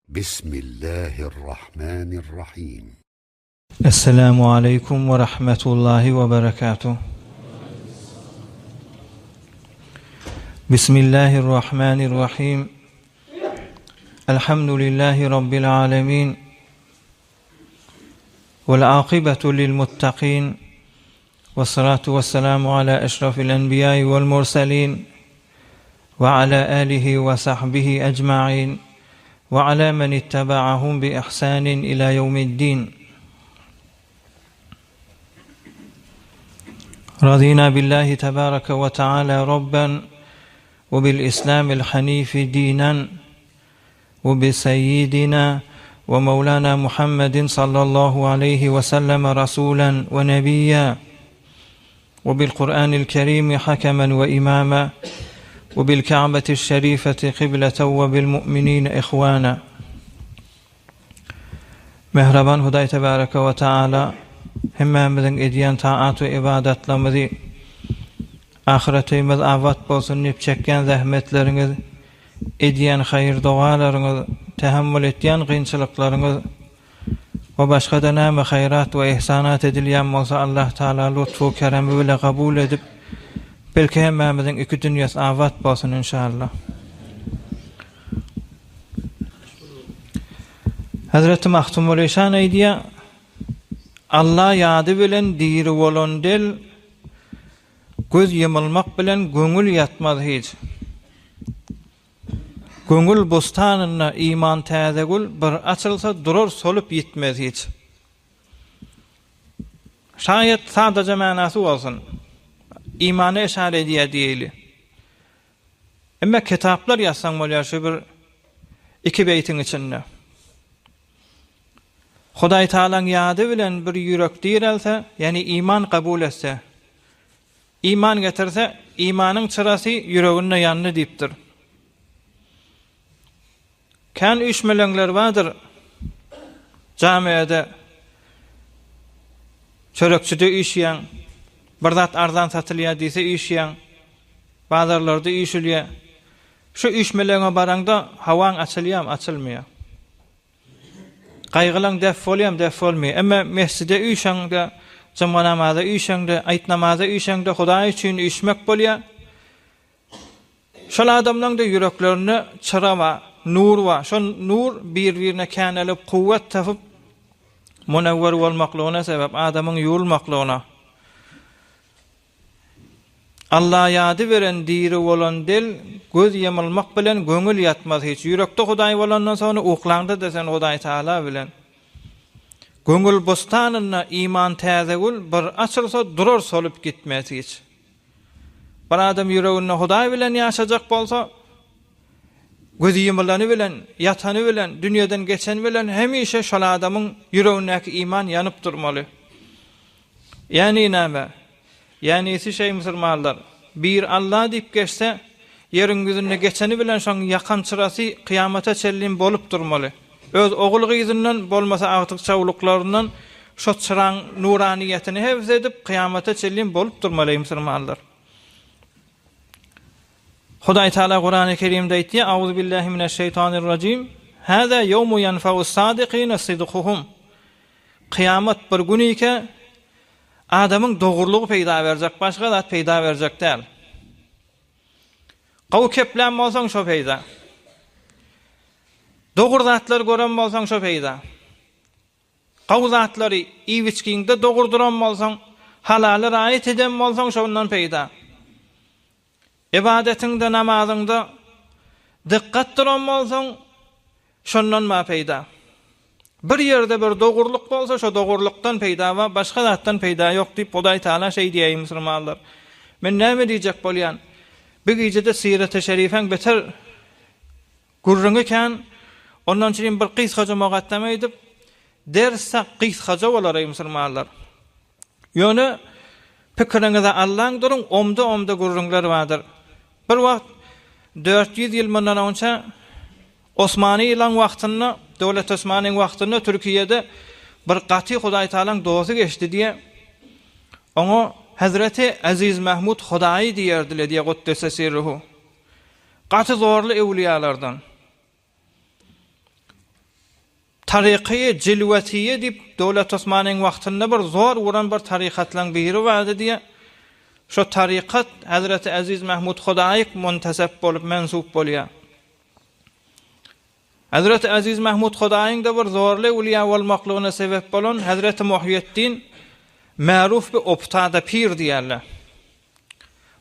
Bismillahirrahmanirrahim. Esselamu aleýkum we rahmetullahi we berekatuh. Bismillahirrahmanirrahim. Elhamdülillahi Rabbil alemin. Vel akibetu lil muttaqin. Ve salatu ve selamu ala eşrafil enbiyai vel murselin. Ve ala alihi ve sahbihi ecmain. Ve ala men ittebaahum bi ihsanin ila yevmiddin. Radina billahi tebareke ve teala Rabben ve bil İslamil hanifi dinen ve bi seyyidina ve mevlana Muhammedin sallallahu aleyhi ve sellem rasulen ve nebiyya ve bil Kur'anil Kerim hakemen ve imama ve bil Ka'beti şerifeti kıbleten ve bil mu'minin ihwana. Mähriban Hudaý Tebareke we Taala hemmämiziň edýän taat we ybadatlarymyzy ahyretimiz abat bolsun diýip çekýän zähmetleriňiz, edýän haýyr-dogalaryňyz, tähemmül etýän kynçylyklaryňyz we başga-da näme haýrat we ihsanat edilýän bolsa Allah Taala lutfu keremi bile kabul edip, belki hemmämiziň iki dünýesi abat bolsun inşallah. Hezreti Magtymguly şan aýdýar, Alla ýady bilen diri bolan del, göz ýumulmak bilen göňül ýatmaz hiç. Göňül bustanynda iman täze gül, bir açylsa durar solup ýitmez hiç. Şaýat sadaja manasy bolsun. Imana eşara edýär diýeýli. Emma kitaplar ýazsaň bolýar şu bir iki beýtiň içinde. Hudaý Tagalaň ýady bilen bir ýürek direlse, ýagny iman kabul etse, iman getirse, imanyň çyrasy ýüreginde ýandy diýipdir. Kän üýşmeleňler bardyr jamiada. Çörekçide üýşýäň, bir zat arzan satylýar diýse üýşýäň. Bazarlarda üýşülýär. Şu üýşmeleňe baraňda howaň açylýarmy, açylmaýar. Gaýgylaň def bolýarmy, def bolmaýar. Emma mesjide üýşeňde, jumga namaza üýşeňde, aýt namaza üýşeňde Hudaý üçin üýşmek bolýar. Şol adamlaň-da ýüreklerinde çyra bar, nur bar. Şol nur bir-birine känelip, kuwwat tapyp, munewwer bolmaklygyna sebäp, adamyň ýuwulmaklygyna. Alla ýady beren diri bolan del, göz ýemylmak bilen göňül ýatmaz hiç. Ýürekde Hudaý bolandan soňra uklaňda-da sen Hudaý Tagala bilen. Göňül bossanynda iman täze gül, bir açylsa durar solup gitmez hiç. Bir adam ýüreginde Hudaý bilen ýaşajak bolsa, gözi ýumulany bilen, ýatany bilen, dünýeden geçeni bilen hemişe şol adamyň ýüregindäki iman ýanyp durmaly. Ýäni näme? Ýänisi şeý musulmanlar, bir Alla diýip geçse, ýeriň ýüzünde geçeni bilen şoň ýakan çyrasy kyýamata çenlim bolup durmaly. Öz ogul-gyzyndan, bolmasa agtyk-çawluklaryndan şo çyraň nuranyýetini hebz edip, kyýamata çenlim bolup durmaly eý musulmanlar. Hudaý Taala Kurany Kerimde aýtýar, Auzubillahi mineşşeýtanirrajim, Hâzâ ýewmu ýenfeus sâdikîne sidkuhum. Kyýamat bir gün ike, adamyň dogrulygy peýda berjek, başga zat peýda berjek däl. Gowy keplän bolsaň şo peýda. Dogry zatlary gören bolsaň şo peýda. Gowy zatlary iýip-içgiňde dogry duran bolsaň, halaly raýat eden bolsaň şondan peýda. Ybadatyňda, namazyňda dykgat duran bolsaň, şondan bar peýda. Bir ýerde bir dogrulyk bolsa, şo dogrulykdan peýda bar, başga zatdan peýda ýok diýip, Hudaý Tagala şeý diýýär, eý musulmanlar. Men näme diýjek bolýan? Bu gijede Sireti Şerifäň beter gürrüňi kän, ondan üçin bir gysgaja mugaddeme edip, ders-de gysgaja bolar, eý musulmanlar. Ýöne pikiriňize allaň duruň, omda-omda gürrüňler bardyr. Bir wagt 400 ýyl mundan onça Osmanylaň wagtynda, Döwlet Osmanyň wagtynda Türkiýede bir gaty Hudaýtagalaň dosty geçdi diýe. Oňa Hezreti Eziz Mahmud Hudaýy diýerdiler diýe Guddese sirruhu. Gaty zorly öwlüýalardan. Taryky Jilwetiýe diýip Döwlet Osmanyň wagtynda bir zor guran bir tarykatlaryň biri bardy diýýär. Şo tarykat Hezreti Eziz Mahmud Hudaýyk muntesep bolup, mensup bolýar. Hezreti Eziz Mahmud Hudaýyň-da bir zorly öwlüýä bolmaklygyna sebep bolan Hezreti Muhýeddin Märuf bi Obtada pir diýýärler.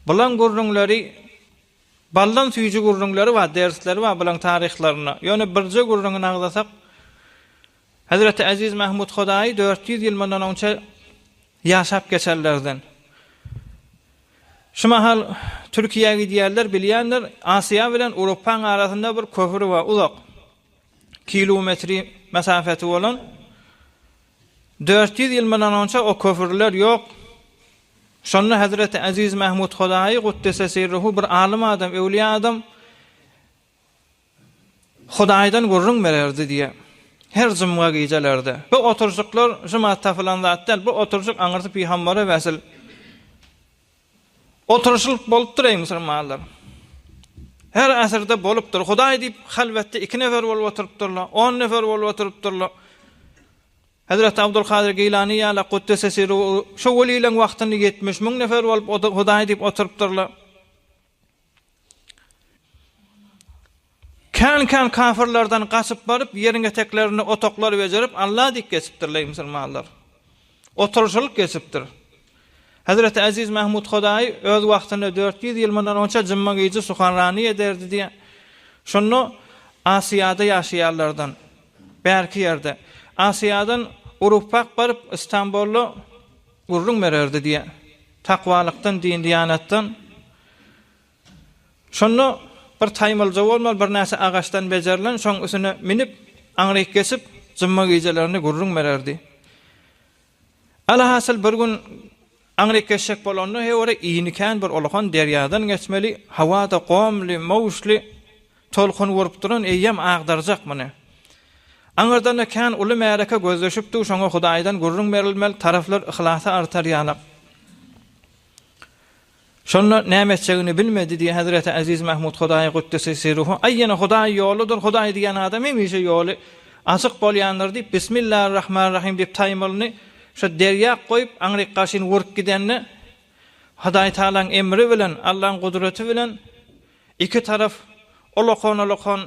Bulaň gürrüňleri baldan süýji gürrüňleri bar, dersleri bar bulaň taryhlarynda. Ýöne birje gürrüňini agzasak, Hezreti Eziz Mahmud Hudaýy 400 ýyl mundan oňçe ýaşap geçenlerden. Şu mahal Türkiýä gidýänler bilýändir, Asiýa bilen Urupaň arasynda bir köpri bar, uzak. Kilometri mesafeti bolan. 400 ýyl mundan onça o köprüler ýok. Şonda Hezreti Eziz Mahmud Hudaýy Guddese Sirruhu bir alym adam, öwlüýä adam Hudaýdan gürrüň bererdi diýýär. Her jumga gijelerde. Bu oturyşyklar juma tapylan zat däl. Bu oturyşyk aňyrsy pygambere wesl. Oturyşylyk bolupdyr eý musulmanlar. Her asyrda bolupdyr. Hudaý diýip halwetde iki nefer bolup oturypdyrlar, on nefer bolup oturypdyrlar. Hezreti Abdulkadyr Geýlany ýaly Kuddese sirruhu şo welileň wagtynda 70 müň nefer bolup Hudaý diýip oturypdyrlar. Kän-kän kafyrlardan gaçyp baryp, ýeriň eteklerinde otaklar bejerip, Alla diýip geçipdirler musulmanlar. Oturyşylyk geçipdir. Hezreti Eziz Mahmud Hudaýy öz wagtynda 400 ýyl mundan onça jumma gije suhanrani ederdi diýýär. Şonda Asiýada ýaşaýanlardan, bärki ýerde, Asiýadan Urupak baryp, Istanbulda gürrüň bererdi diýýär. Takwalykdan, din-diýanatdan. Şonda bir taýmylja bolmaly, birnäçe agaçdan bejerilen, şoň üstüne münüp, aňryk geçip, jumma gijelerini gürrüň bererdi. Alhasyl bir gün aňryk geçjek bolanda heýwere ini kän bir ulakan derýadan geçmeli, hawa-da gomly, möwçli, tolkun urup duran, eýýäm agdarjak muny. Aňyrdan-da kän uly märeke gözleşipdi, şoňa Hudaýdan gürrüň berilmeli, taraplar yhlasy artar ýalak. Şonda näme etjegini bilmedi diýýär Hezreti Eziz Mahmud Hudaýy Kuddise Siruhu. Aý ýene Hudaý ýoludyr, Hudaý diýen adam hemişe ýoly açyk bolýandyr diýip, Bismillarrahmanrahim diýip taýmalyny şo derýa goýup, aňryk gaşyny urup gidende, Hudaý Tagalaň emri bilen, Allaň gudraty bilen iki taraf olakan-olakan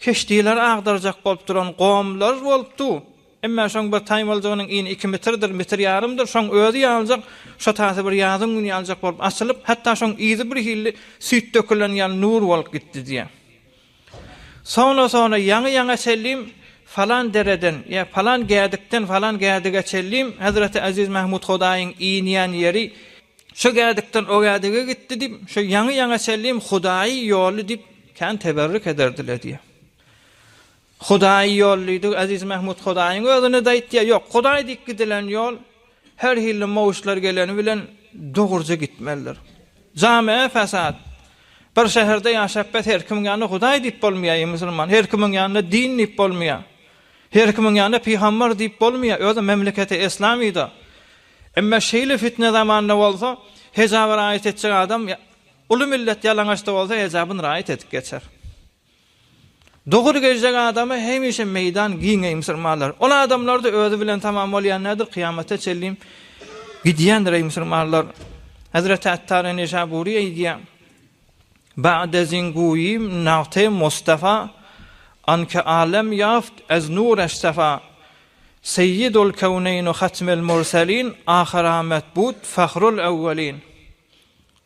Keşdileri agdarjak bolup duran gomlar bolupdy. Emma şoň bir taýmaljygynyň ini iki mitrdir, mitr ýarymdyr, şoň özi ýalyjak, şo tasy bir ýazyň güni ýalyjak bolup açylyp, hatda şoň yzy bir hilli süýt dökülen ýaly nur bolup gitdi diýýär. Soňra-soňra ýaňy-ýaňa çenlim falan dereden ýa falan gädikden falan gädige çenlim Hezreti Eziz Mahmud Hudaýyň inýän ýeri şo gädikden o gädige gitdi diýip, şo ýaňy-ýaňa çenlim Hudaýy ýoly diýip Kän teberrük ederdiler diýýär. Hudaýy ýol diýdik, Eziz Mahmud Hudaýyň özüne-de aýtýar, ýok, Hudaý diýip gidilen ýol her hili mowçlar geleni bilen dogruja gitmelidir. Jamee fesat. Bir şäherde ýaşap bes her kimiň ýanynda Hudaý diýip bolmaýar, eý musulman, her kimiň ýanynda din diýip bolmaýar. Her kimiň ýanynda pygambar diýip bolmaýar, özi memleketi islamyda. Emma şeýle fitne zamanda bolsa, hejaba raýat etjek adam Uly millet ýalaňaçda bolsa hejabyn raýat edip geçer. Dogry geljek adama hemişe meýdan giň eý musulmanlar. Ol adamlarda özi bilen tamam bolýan nädir kyýamata çenli gidýändir eý musulmanlar. Hezreti Attary Nişaburi aýdýar. Ba'de zinguýim nagte Mustafa anke alem ýaft ez nur eştefa Seyyidul kewneýn hatmel murselin ahyr amet but fahrul ewwelin.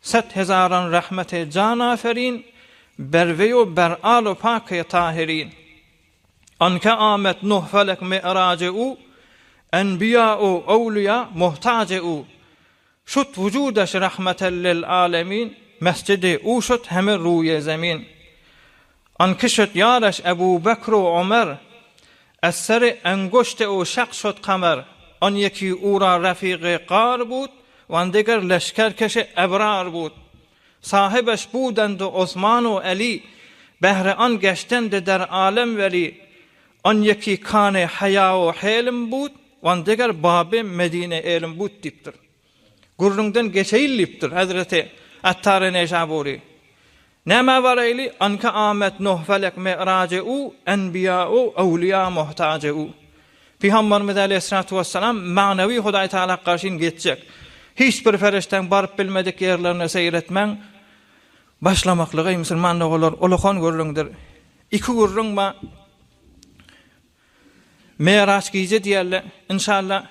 Set hezaran rehmete jan aferin, Ber weý ber al-u pak-y tahirin. Anke amet Nuh felek mi'raje u, Enbiýa u öwlüýa muhtaje u. Şut wujudeş rehmeten lil alemin, Mesjidi u şut heme ruýe zemin. Anki şut ýareş Ebu Bekr u Omer, Ez seri enguşti u şak şut kamer. On ýeki ura refigi gar but, Wan diger leşger keşi ebrar but. Sahybeş budendi Osman u Eli, Behri an geştendi der alem weli. On ýeki kany haýa u helm but, Wan diger baby Medine elm but diýipdir. Gürrüňden geçeýin diýipdir Hezreti Attary Neýşabury. Nämä baraýly, Anka amet Nuh felek me'raje u, enbiýa u, öwliýa muhtaje u. Pygamberimiz aleýhissalatu wessalam magnawy Hudaý Tagala garşyn geçjek. Hiç bir perişdäň baryp bilmedik ýerlerine seýr etmäň başlamaklygy musulman doganlar ulakan gürrüňdir. Iki gürrüň bar. Meraç gije diýerler. Inşallah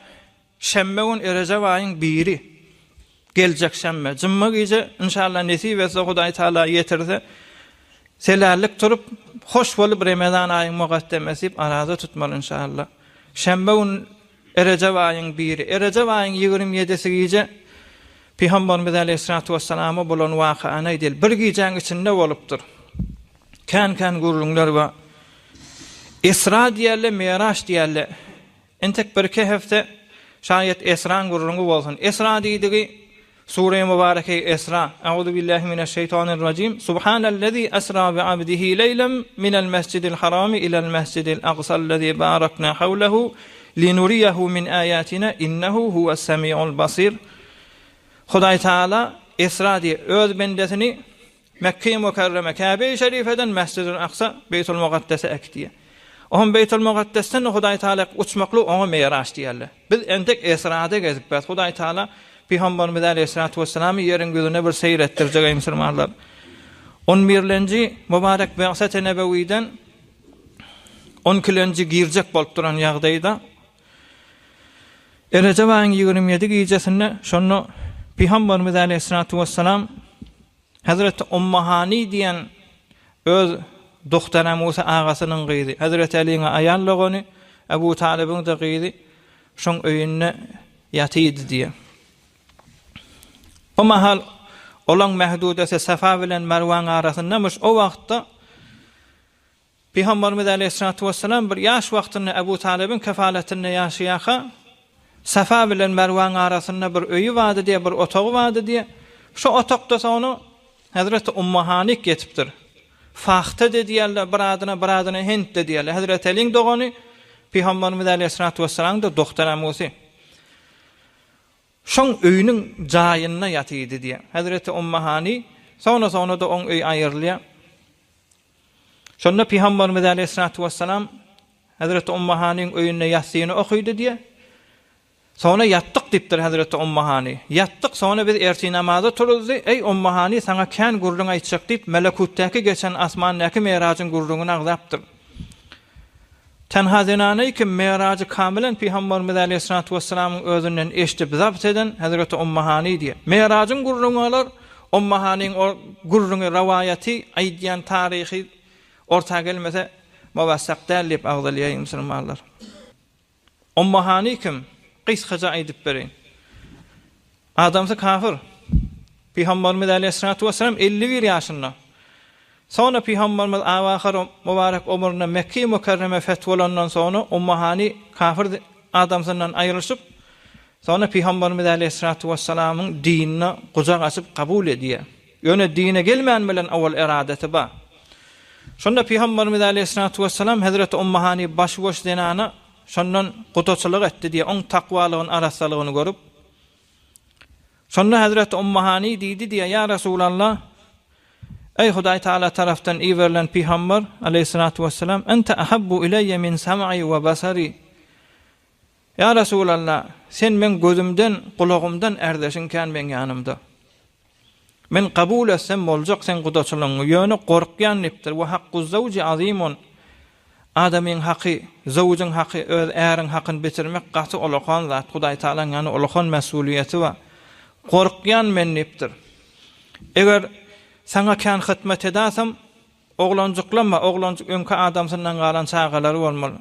Şenbe gün Erejep aýyň biri. Geljek şenbe, jumma gije inşallah nesip etse Hudaý Taala ýetirse selärlik turup hoş bolup Remezan aýyň mugaddemesi diýip araza tutmaly inşallah. Şenbe gün Erejep aýyň biri. Erejep aýyň 27-si gije Pygamberimiz aleýhissalatu wessalama bolan wakany aýdaly. Bir gijäň içinde bolupdyr. Kän-kän gürrüňler bar. Esra diýerler, Meraç diýerler. Entek birki hepde şaýat Esraň gürrüňi bolsun. Esra diýdigi Sure-i Mübareke-i Esra. Euzu billahi mineşşeýtanirrajim. Subhanellezî esra bi abdihi leýlem minel mescidil harami ilel mescidil aksallezî barakna hawlehu linuriýehu min aýatina innehu huves semiul basir. Hudaý Taala Esra diýip öz bendesini Mekge-i Mükerreme, Käbe-i Şerifeden Mesjidül Aksa, Beýtul Mukaddese äkitýär. Oňam Beýtul Mukaddesden Hudaý Taala uçmaklyk oňa Miraç diýerler. Biz entek Esrada gezip bäs. Hudaý Taala Pygamberimiz Aleýhissalatu wesselamy ýeriň ýüzüne bir seýr etdirjek eý musulmanlar. On birlenji mübarek Be'set-i Nebewiden on ikilenji girjek bolup duran ýagdaýda Erejep aýyň 27 gijesinde şonda Pygamberimiz Aleýhissalatu wesselam Hezreti Ummahani diýen öz Duhtara Musa agasynyň gyzy, Hezreti Alyň aýal dogany, Ebu Talybyň-da gyzy şoň öýünde ýatydy diýýär. O mahal olaň mähdudesi Safa bilen Merwaň arasyndamyş. O wagtda Pygamberimiz aleýhissalatu wessalam bir ýaş wagtynda Ebu Talybyň kefaletinde ýaşaýarka, Safa bilen Merwaň arasynda bir öýi bardy diýýär, bir otagy bardy diýýär. Şo otakda soňra Hezreti Ummu Hanik ýetipdir. Fahte-de diýýärler bir adyna, bir adyna Hint-de diýýärler. Hezreti Alyň dogany, Pygamberimiz aleýhissalatu wessalamyň-da dogtaramusy. Şoň öýüniň jaýynda ýatydy diýýär. Hezreti Ummu Hani soňra-soňra-da oň öýi aýrylýar. Şonda Pygamberimiz aleýhissalatu wessalam Hezreti Ummu Hanyň öýünde ýassyny okydy diýýär. Soňra ýatdyk diýipdir Hezreti Ummu Hany. Ýatdyk, soňra biz ertir namaza turuzdy. Eý, Ummu Hany, saňa kän gürrüň aýtjak diýip, melekutdaky geçen asmandaky merajyň gürrüňini agzapdyr. Tenha zenana ki merajy kamylan Pygamberimiz aleýhissalatu wessalamyň özünden eşidip zabt eden Hezreti Ummu Hany diýýär. Merajyň gürrüňi olar, Ummu Hanyň o gürrüňi, rowaýaty, aýdýan taryhy orta gelmese muwassak däl diýip agzalýar musulmanlar. Ummu Hany kim? Gysgaça aýdyp bereýin. Adamsy kafir. Pygamberimiz aleýhissalatu wessalam 51 ýaşynda. Soňra Pygamberimiz awahyr mübarek ömründe Mekge-i Mükerreme feth bolandan soňra Ummu Hany kafir adamsyndan aýrylyşyp, soňra Pygamberimiz aleýhissalatu wessalamyň dinine gujak açyp kabul edýär. Ýöne dine gelmän bilen owal eradasy bar. Şonda Pygamberimiz aleýhissalatu wessalam hezreti Ummu Hany başyboş zenana şondan gudaçylyk etdi diýýär, oň takwalygyny, arassalygyny görüp. Şonda hezreti Ummu Hany diýdi diýýär, Ýa Resulallah, eý Hudaý Taala tarapdan iberilen pygamber aleýhissalatu wessalam, ente ahabbu ileýe min sam'i we basari. Ýa Resulallah, sen meň gözümden, gulagymdan ärdeşiň kän meň ýanymda. Men kabul etsem boljak seň gudaçylygyňy, ýöne gorkýan diýipdir. We hakkuzzawji azymun. Adamyň haky, zawjyň haky, öz äriň hakyny bitirmek gaty ulakan zat, Hudaý Tagalaň ýany ulakan mesulyýeti bar. Gorkýan men diýipdir. Eger saňa kän hytmat edasam, Oglanjyklam bar, oglanjyk öňki adamsyndan galan çagalary bolmaly.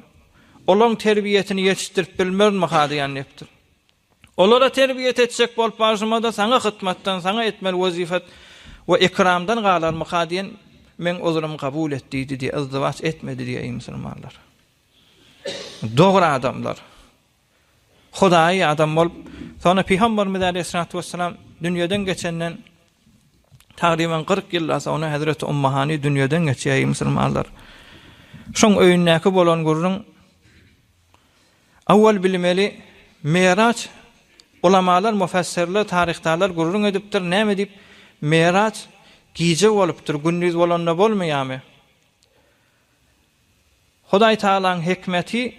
Olaň terbiýesini ýetişdirip bilmerinmi-ha diýen diýipdir. Olara terbiýet etjek bolup barşyma-da saňa hytmatdan, saňa etmeli wezipet we ikramdan galarmyka diýen meň uzrym kabul et diýdi diýe, yzdywaç etmedi diýe eý musulmanlar. Dogry adamlar. Hudaýy adam bolup, soňra Pygamberimiz aleýhissalatu wessalam dünýeden geçenden tagryban 40 ýyldan soňra Hezreti Ummahany dünýeden geçýär, musulmanlar. Şoň öýündäki bolan gürrüň awwal bilmeli Miraç ulamalar, mufassirler, taryhdarlar gürrüň edipdir, näme diýip Miraç? gije bolupdyr, gündiz bolanda bolmaýarmy? Hudaý Tagalaň hikmeti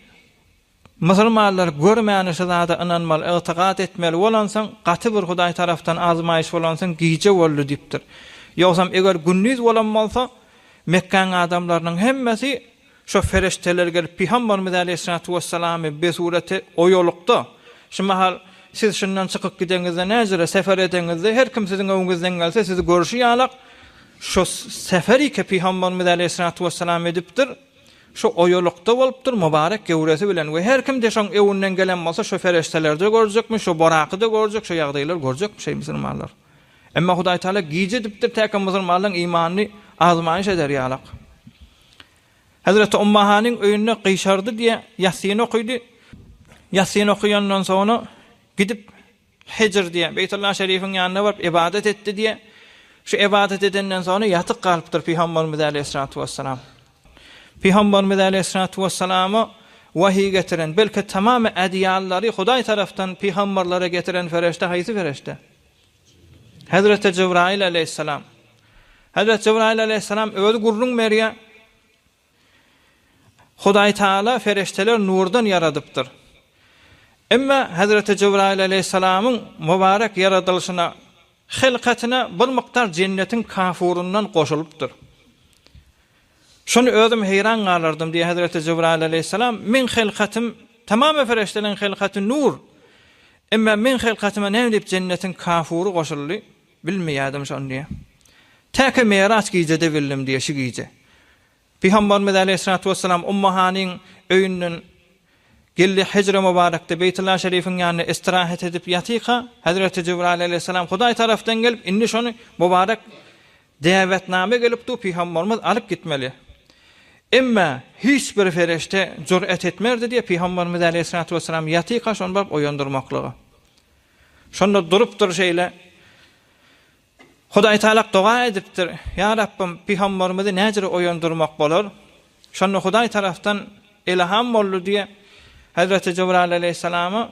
musulmanlar görmäni şu zada ynanmaly, ygtykat etmeli bolansoň, gaty bir Hudaý tarapdan azmaýyş bolansoň gije boldy diýipdir. Ýogsam eger gündiz bolan bolsa, Mekgäň adamlarynyň hemmesi şo fereşteler gelip Pygamberimiz aleýhissalatu wessalamy besureti oýalykda, şu mahal siz şundan çykyp gideňizde näjere sefer edeňizde her kim siziň öňüňizden gelse sizi görşi ýalak Şo seferike Pygamberimiz aleýhissalatu wessalam edipdir, şo oýalykda bolupdyr mübarek göwresi bilen we her kim-de şoň öňünden gelen bolsa şo fereşteleri-de görjekmiş, şo Boraky-da görjek, şo ýagdaýlary görjekmiş eý musulmanlar. Emma Hudaý Tagala gije edipdir täke musulmanlaryň imanyny azmaýyş eder ýalak. Hezreti Ummahanyň öýünde gyşardy diýe ýasyny okydy. Ýasyny okaýandan soňra gidip Hijr diýen, Beýtullah Şerifiň ýanyna baryp ybadat etdi diýen. Şu ybadat edenden soňra ýatyp galypdyr Pygamberimiz aleýhissalatu wessalam. Pygamberimiz aleýhissalatu wessalama wahiý getiren, belki tamamy ädiýanlary Hudaý tarapdan pygamberlere getiren fereşte haýsy fereşte? Hezreti Jebraýyl aleýhissalam. Hezreti Jebraýyl aleýhissalam özi gürrüň berýär. Hudaý Tagala fereşteler nurdan ýaradypdyr. Emma Hezreti Jebraýyl aleýhissalamyň mübarek ýaradylyşyna, hylkatyna bir mukdar jennetiň kafuryndan goşulypdyr. Şony özüm heýran galardym diýýär Hezreti Jebraýyl aleýhissalam, Meň hylkatym, tamamy fereşteleriň hylkaty nur. Emma meň hylkatyma näme diýip jennetiň kafury goşuldy, bilmeýärdim şony diýýär. Täke Meraç gijede bildim diýýär, şu gije. Pygamberimiz aleýhissalatu wessalam Ummu Hanyň öýünden geldi, Hijri mübarekde Beýtullah Şerifiň ýanynda istirahat edip ýatyka, Hezreti Jibrail aleýhissalam Hudaý tarapdan gelip, indi şony mübarek däwetname gelip dur, Pygamberimiz alyp gitmeli. Emma hiç bir fereşte jür'et etmerdi diýip, Pygamberimiz aleýhissalatu wessalam ýatyka şony baryp oýandyrmaklyga. Şonda durupdyr şeýle. Hudaýtagala doga edipdir, Ýa Rabbym, pygamberimizi näjüre oýandyrmak bolar? Şonda Hudaý tarapdan ylham boldy diýe, Hezreti Jebraýyl aleýhissalama,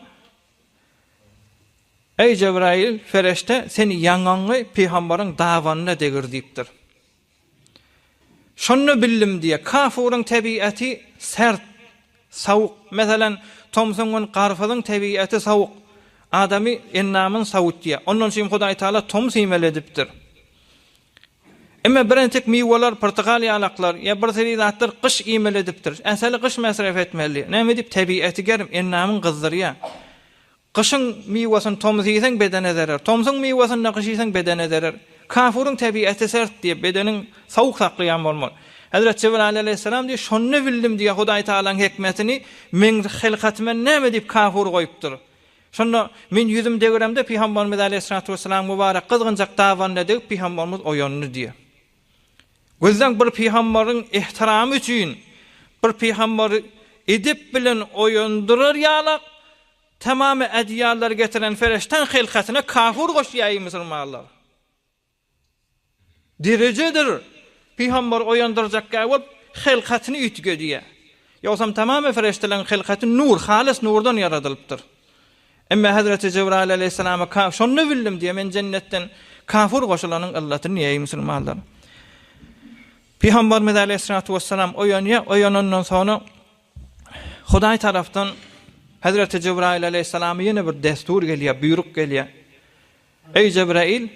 Eý Jebraýyl, fereşte, sen ýaňagyňy pygamberiň dabanyna degir diýipdir. Şonda bildim diýýär, kafuryň tebiaty sert, sowuk. Meselem, tomsuň gün garpyzyň tebiaty sowuk. Adamy endamyny sowutýar. Ondan üçin Hudaý Tagala tomus iýmeli edipdir. Emma birentek miweler, pyrtykal ýalaklar ýa bir seri zatlar gyş iýmeli edipdir. Äseli gyş mesref etmeli. Näme diýip, tebiaty germ, endamyňy gyzdyrýar. Gyşyň miwesini tomus iýseň bedene zerer. Tomsuň miwesini-de gyş iýseň bedene zerer. Kafuryň tebiaty sert diýip, bedeniň sowuk saklaýan bolmaly. Hezret Jibraýyl aleýhissalam diýýär, şonda bildim diýýär Hudaý Tagalaň hikmetini, meň hylkatyma näme diýip kafur goýupdyr. Şonda men ýüzüm degiremde Pygamberimiz aleýhissalatu wessalam mübarek gyzgynjak dabanyna degip Pygamberimiz oýandy diýýär. Gözleň bir pygambaryň ehtiramy üçin bir pygambary edep bilen oýandyrar ýalak tamamy ädiýallary getiren fereştäň hylkatyna kafur goşýaý musulmanlar. Derejedir pygambary oýandyrjakkä bolup hylkatyny üýtgedýä. Ýogsam tamamy fereşteleriň hylkaty nur, halys nurdan ýaradylypdyr. Emma Hezreti Jebraýyl aleýhissalama ka, şonda bildim diýýär, men jennetden kafur goşulanyň yllatyny diýýär, eý musulmanlar. Pygamberimiz aleýhissalatu wessalam oýanýar, oýanandan soňra Hudaý tarapdan Hezreti Jebraýyl aleýhissalama ýene bir destur gelýär, buýruk gelýär. Eý Jebraýyl,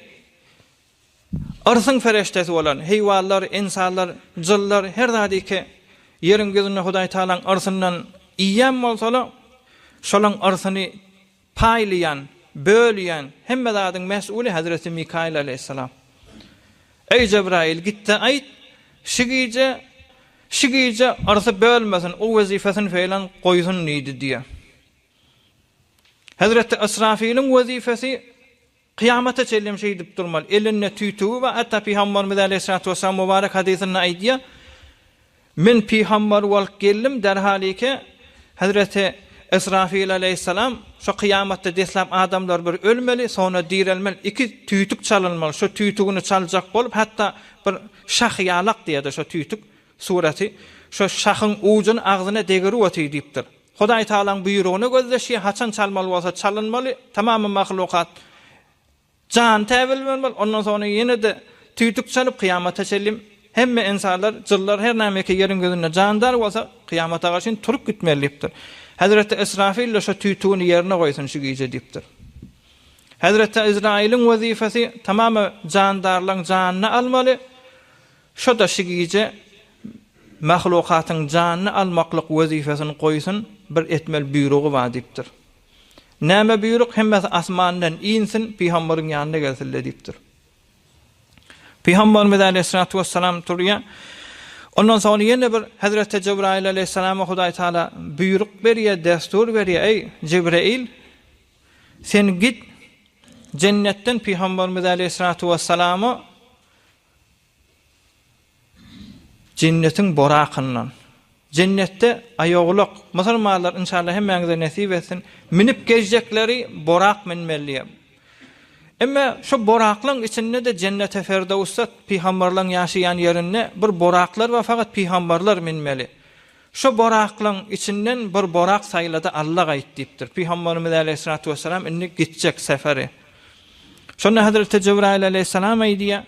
Yrsyň fereşdesi bolan, heýwanlar, ynsanlar, jynlar, her zady ki, ýeriň ýüzünde Hudaý Tagalaň yrsyndan iýýän bolsalar, şolaň yrsyny paýlaýan, bölýän, hemme zadyň mes'uly Hezreti Mikaýyl aleýhissalam. Eý Jebraýyl, git-de aýt, şu gije, şu gije yrsy bölmesin, o wezipesini feýlan goýsun diýdi diýýär. Hezreti Israfylyň wezipesi Kyýamata çenlem şeýdip durmaly. Elinde tüýtügi bar. Hatda Pygamberimiz aleýhissalatu wessalam mübarek hadysynda aýdýar, Men pygamber bolup geldim, derhalike Hezreti Israfil aleýhissalam şo kyýamatda deslap adamlar bir ölmeli, soňra direlmeli, iki tüýtük çalynmaly. Şo tüýtügini çaljak bolup, hatda bir şah ýalak diýýär-de şo tüýtük suraty, şo şahyň ujuny agzyna degirip otyr diýipdir. Hudaý Tagalaň buýrugyny gözleşýär, haçan çalmaly bolsa çalynmaly, tamamy mahlukat jany täbelmeli, ondan soňra ýene-de tüýdük çalyp kyýamata çenli hemme ynsanlar, jynlar her näme ki ýeriň ýüzünde jandar bolsa kyýamata garşyn turup gitmeli diýipdir. Hezreti Israfil-de şo tüýtügini ýerine goýsun şu gije diýipdir. Hezreti Yzraýylyň wezipesi tamamy jandarlaryň janyny almaly, şo-da şu gije mahlukatyň janyny almaklyk wezipesini goýsun, bir etmeli buýrugy bar diýipdir. Näme buýruk, hemmesi asmandan insin, pygambaryň ýanyna gelsinler diýipdir. Pygamberimiz aleýhissalatu wessalam turýar. Ondan soň ýene bir Hezreti Jebraýyl aleýhissalama Hudaý Taala buýruk berýär, destur berýär, Eý, Jebreýil, Sen git, jennetden Pygamberimiz aleýhissalatu wessalama jennetiň borakyndan, jennetde aýagulak, musulmanlar inşallah hemmäňize nesip etsin, münüp gezjekleri borak münmeli diýýär. Emma şu boraklaryň içinde-de jennete ferdewsde pygamberleriň ýaşaýan ýerinde bir boraklar bar, fakat pygamberler münmeli. Şo boraklaň içinden bir borak saýlady Alla gaýt diýipdir. Pygamberimiz aleýhissalatu wessalam indi gitjek seferi. Şonda Hezreti Jebraýyl aleýhissalam aýdýar,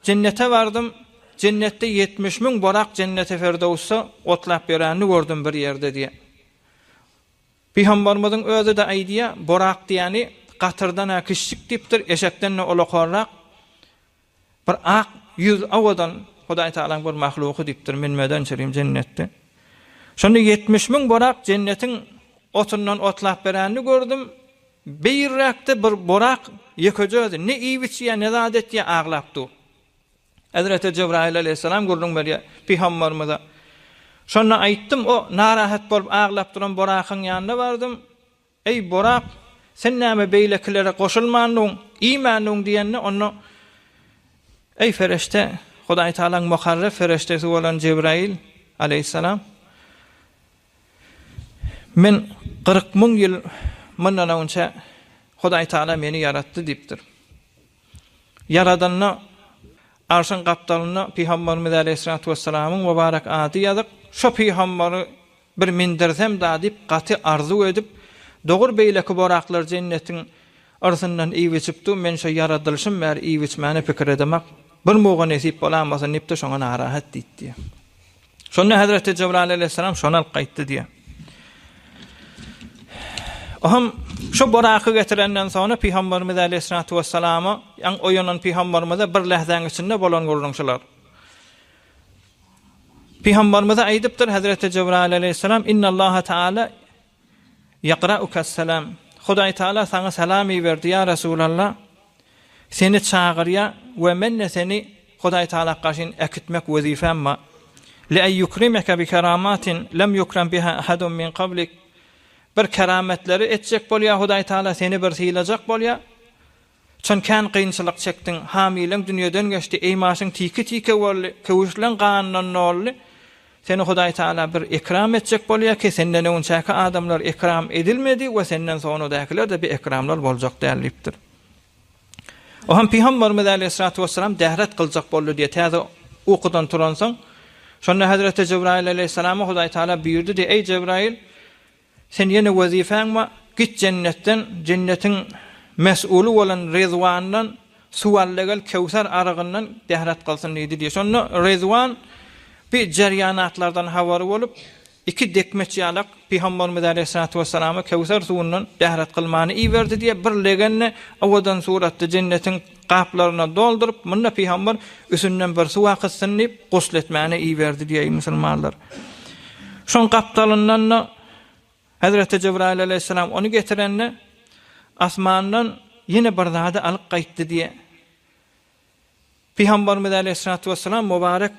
Jennete bardym, jennetde 70 müň borak jennete ferdewsde otlap ýörenini gördüm bir ýerde diýýär. Pygamberimiziň özi-de aýdýar, borak diýeni gatyrdan-a kiçjik diýipdir, eşekden-de ulakanrak. Bir ak ýüz owadan Hudaý Tagalaň bir mahluky diýipdir, münmeden çürim jennetde. Şonda 70 müň borak jennetiň otundan otlap berenini gördüm. Beýirräkde bir borak ýekeje özi ne iýip içýär, ne zat etýär, aglap dur. Hezreti Jebraýyl aleýhissalam gürrüň berýär pygamberimize. Şonda aýtdym, o narahat bolup aglap duran borakyň ýanyna bardym. Eý, Borak, sen näme beýlekilere goşulmandyň, iýmändiň diýende, onda, Eý, fereşte, Hudaý Tagalaň mukarreb fereştesi bolan Jebraýyl, aleýhissalam, men 40 müň ýyl mundan öňçe Hudaý Tagala meni ýaratdy diýipdir. Ýaradanda Arşyň gapdalynda Pygamberimiz aleýhissalatu wessalamyň mübarek ady ýazyk, şo pygamberi Bir mindirsem-da diýip gaty arzuw edip, dogur beýleki boraklar jennetiň yrsyndan iýip-içip dur, men şo ýaradylyşym bäri iýip-içmäne pikir edemak, bir muga nesip bolamasyn diýip-de şoňa narahat diýdi diýýär. Şonda hezreti Jebraýyl aleýhissalam şony alyp gaýtdy diýýär. Ohm şo boraky getirenden soňra pygamberimiz aleýhissalatu wessalama, ýaňy oýanan pygamberimize bir lähzäň içinde bolan gürrüň şular. Pygamberimize aýdypdyr Hezreti Jebraýyl aleýhissalam, Innallaha taala ýakraukas-salam. Hudaý Taala saňa salam iberdi, ýa Resulallah. Seni çagyrýar we men-de seni Hudaý Taala garşyn äkitmek wezipem bar. Li en yukrimeke bi keramatin lem yukram biha ahadun min qablik. Bir kerametleri etjek bolýar Hudaý Taala, seni bir sylajak bolýar. Çyn kän kynçylyk çekdiň, hamileň dünýeden geçdi, eýmaşyň tike-tike boldy, köwüşleň ganyndan doldy. Seni Hudaý Tagala bir ekram etjek bolýar ki, senden öňçäki adamlar ekram edilmedi we senden soňradäkiler-de bi ekramlar boljak däl diýipdir. O hem Pygamberimiz aleýhissalatu wessalam dähret kyljak boldy diýe täze ukudan turansoň, şonda Hezreti Jebraýyl aleýhissalama Hudaý Tagala buýurdy diýe, Eý Jebraýyl, Sen ýene wezipäň bar, git jennetden, jennetiň mes'uly bolan Rezwandan suw al-da gel, Kewser arygyndan dähret kylsyn diýdi diýýär. Şonda Rezwan bi jerýanatlardan habary bolup, iki dekmeç ýalak Pygamberimiz aleýhissalatu wessalama Kewser suwundan dähret kylmany iberdi diýýär. Bir legende owadan suratda jennetiň gaplaryna dolduryp, munda pygamber üstünden bir suw akytsyn diýip, gusl etmäne iberdi diýýär, eý musulmanlar. Şoň gapdalyndan-da Hezreti Jebraýyl aleýhissalam ony getirende, asmandan ýene bir zady alyp gaýtdy diýýär. Pygamberimiz aleýhissalatu wessalam mübarek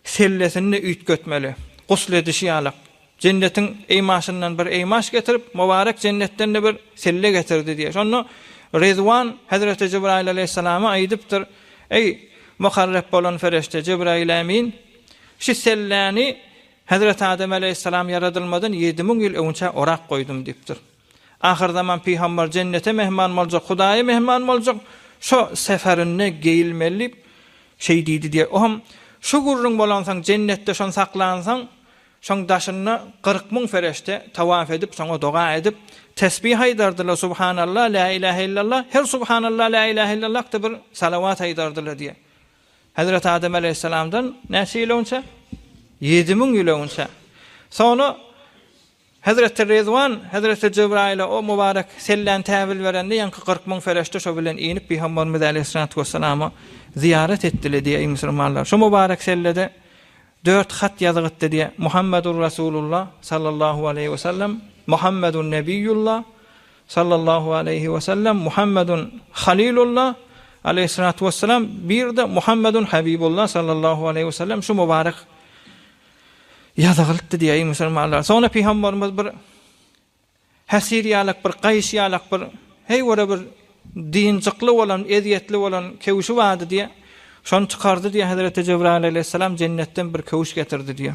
sellesini-de üýtgetmeli, gusl edişi ýalak. Jennetiň eýmaşyndan bir eýmaş getirip, mübarek jennetden-de bir selle getirdi diýýär. Şonda Rezwan hezreti Jebraýyl aleýhissalama aýdypdyr, Eý, mukarrep bolan fereşte Jebraýyl ämin, şu selläni hezreti Adem aleýhissalam ýaradylmadan 7000 ýyl öňçä orak goýdum diýipdir. Ahyrzaman pygamber jennete mehman boljak, Hudaýa mehman boljak, şo seferinde geýilmeli diýip, şeý diýdi diýýär. Ohm şu gürrüň bolansoň, jennetde şony saklansoň, şoň daşynda 40 müň fereşte tawaf edip, şoňa doga edip, tesbih aýdardylar, Subhanallah, la ilahe illallah, her Subhanallah, la ilahe illallah-da bir salawat aýdardylar diýýär. Hezreti Adem aleýhissalamdan näçe ýyl öňçe? 7000 ýyl öňçe. Soňra Hezreti Rezwan Hezreti Jebraýyla o mübarek selläni täwil berende ýaňky 40 müň fereşte şo bilen inip Pygamberimiz aleýhissalatu wessalama zyýarat etdile diýýär eý musulmanlar. Şo mübarek sellede dört hat ýazygytdy diýýär. Muhammedur Rasulullah sallallahu aleýhi wesellem, Muhammedun Nebiýullah, Sallallahu aleýhi we sellem Muhammedun Halilullah aleýhissalatu wessalam bir-de Muhammedun Habibullah sallallahu aleýhi we sellem şu mübarek ýazylypdy diýýär musulmanlar. Soňra pygamberimiz bir häsir ýalak bir gaýyş ýalak bir heý görä bir dynjykly bolan, ezýetli bolan kewşi bardy diýýär. Şony çykardy diýýär Hezreti Jebraýyl aleýhissalam jennetden bir kewş getirdi diýýär.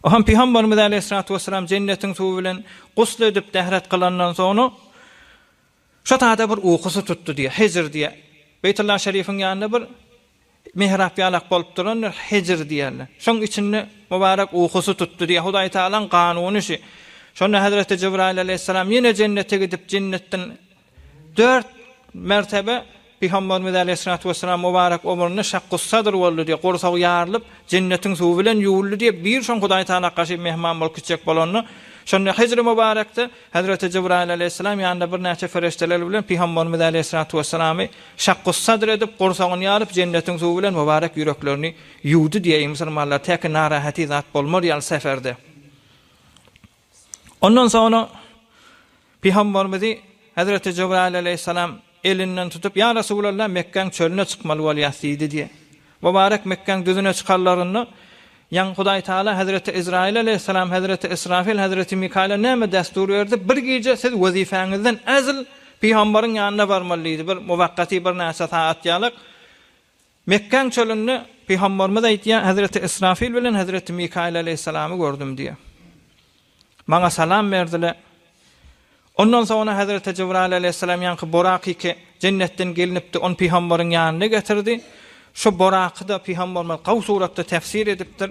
Ohan Pygamberimiz aleýhissalatu wessalam jennetiň suwy bilen gusl edip dähret kylandan soňra şo tada bir ukusy tutdy diýýär, hejr diýýär. Beýtullah şerifiň ýanynda bir mihrap ýalak bolup durandyr, hejr diýýärler. Şoň içinde mübarek ukusy tutdy diýýär. Hudaý Tagalaň kanuny şi. Şonda Hezreti Jibraýyl aleýhissalam ýene jennete gidip, jennetden Dört mertebe Pygamberimiz aleýhissalatu wessalam mubarek ömründe şakkus-sadr boldy diýip, gursagy ýarylyp, jennetiň suwy bilen ýuwuldy diýip, bir şoň Hudaý Tagala garşy mehman bolup gitjek bolanda, şonda Hijri mübarekde Hezreti Jibraýyl aleýhissalam ýanynda birnäçe fereşteler bilen Pygamberimiz aleýhissalatu wessalamy şakkus-sadr edip, gursagyny ýaryp, jennetiň suwy bilen mübarek ýüreklerini ýuwdy diýýär, eý musulmanlar, täki narahaty zat bolmar ýaly seferde. Ondan soňra Pygamberimizi Hezreti Jebraýyl aleýhissalam elinden tutup, Ýa Resulallah, Mekgäň çölüne çykmaly bolýas diýdi diýýär. Mübarek Mekgäň düzüne çykarlarynda, ýaňy Hudaý Tagala Hezreti Ezraýyl aleýhissalam, Hezreti Israfil, Hezreti Mikaýyla näme destur berdi? Bir gije siz wezipäňizden ezl Pygamberiň ýanyna barmaly diýdi, bir muwakgaty birnäçe sagat ýalyk. Mekgäň çölünde Pygamberimiz aýtýar, Hezreti Israfil bilen Hezreti Mikaýyl aleýhissalamy gördüm diýýär. Maňa salam berdiler. Ondan soňra Hezreti Jibraýyl aleýhissalam ýaňky Boraky jennetden gelnipdi, ony Pygamberiň ýanyna getirdi. Şu Boraky-da Pygamberimiz gawy suratda tefsir edipdir.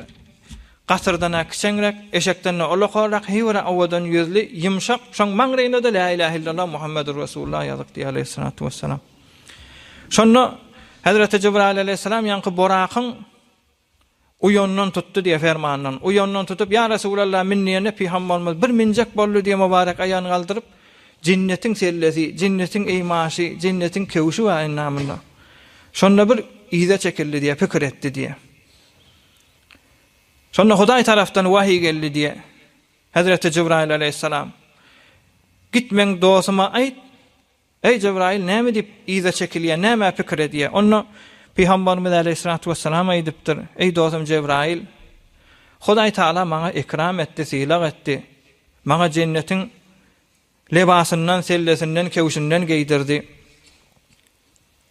Gatyrdan-a kiçeňräk, eşekden-de ulakanrak, heý bir owadan ýüzli, ýumşak, şoň maňryna-da Lä ilähe illallah Muhammedur Resulullah ýazyk diýýär aleýhissalatu wessalam. Şonda Hezreti Jibraýyl aleýhissalam ýaňky Borakyň uýanyndan tutdy diýýär, fermanyndan. Uýanyndan tutup, Ýa Resulallah, min diýende, Pygamberimiz bir minjek boldy diýýär, mübarek aýagyny galdyryp, jennetiň sellesi, jennetiň eýmaşy, jennetiň kewşi bar endamynda. Şonda bir yza çekildi diýýär, pikir etdi diýýär. Şonda Hudaý tarapdan wahyý geldi diýýär. Hezreti Jibraýyl aleýhissalam, Git meň dostuma aýt, Eý, Jebraýyl, näme diýip yza çekilýär, nämä pikir edýär? Onda Pygamberimiz aleýhissalatu wessalam aýdypdyr, Eý, dostum Jebraýyl, Hudaý Tagala maňa ekram etdi, sylag etdi. Maňa jennetiň lebasyndan, sellesinden, kewşinden geýdirdi.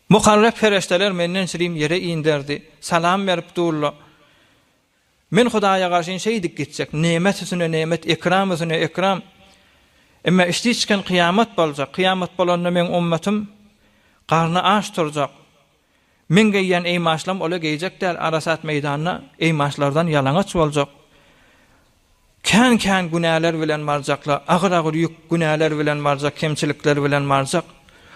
Mukarrep pereşteler menden şirin ýere inderdi, salam berip durlar. Men Hudaýa garşyn şeýdip gitjek, nemet üstüne nemet, ekram üstüne ekram. Emma içdi-içgin kyýamat boljak. Kyýamat bolanda meň ummatym garny aç turjak. Meň geýýän eýmaşlam ola geýjek däl, Arasat meýdanda eýmaşlardan ýalaňaç boljak. Kän-kän günäler bilen barjaklar, agyr-agyr ýük günäler bilen barjak, kemçilikler bilen barjak.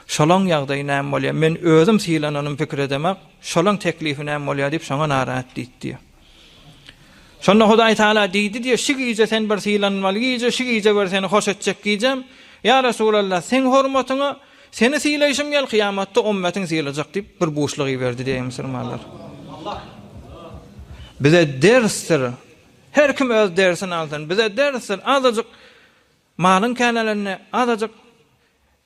Şolaň ýagdaýy näme bolýar? Men özüm sylananym pikir edemak, şolaň teklifi näme bolýar diýip şoňa narahat diýdi diýýär. Şonda Hudaý Tagala diýdi diýýär, şu gije sen bir sylanmaly gije, şu gije bir seni hoş etjek gijäm. Ýa Resulallah, seň hormatyňa seni sylaýşym ýaly kyýamatda ummetiň sylajak diýip bir buşluk iberdi diýýär musulmanlar. Bize dersdir. Her kim öz dersini alsyn. Bize dersdir. Azajyk malyň känelende, azajyk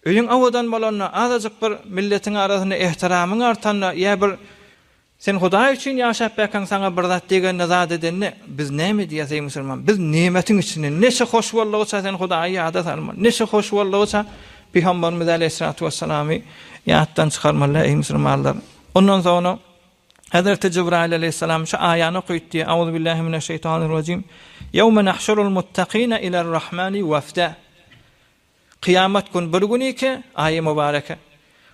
öýüň abadan bolanda, azajyk bir milletiň arasynda ehtiramyň artanda ýa bir sen Hudaý üçin ýaşap bäkäň saňa bir zat degende, zat edende biz näme edýäs eý musulman? Biz nemetiň içinde neçe hoş boldugyça sen Hudaýy ýada salma. Neçe hoş boldugyça Pygamberimiz aleýhissalatu wessalamy ýatdan çykarmaly eý musulmanlar. Ondan soňra Hezreti Jibraýyl aleýhissalam şu aýany okyt diýýär, Auzubillahi mineşşeýtanirrajim. Ýewme nahşurul muttakine iler-Rahmani wefde. Kyýamat gün bir günike, aýy mübareke.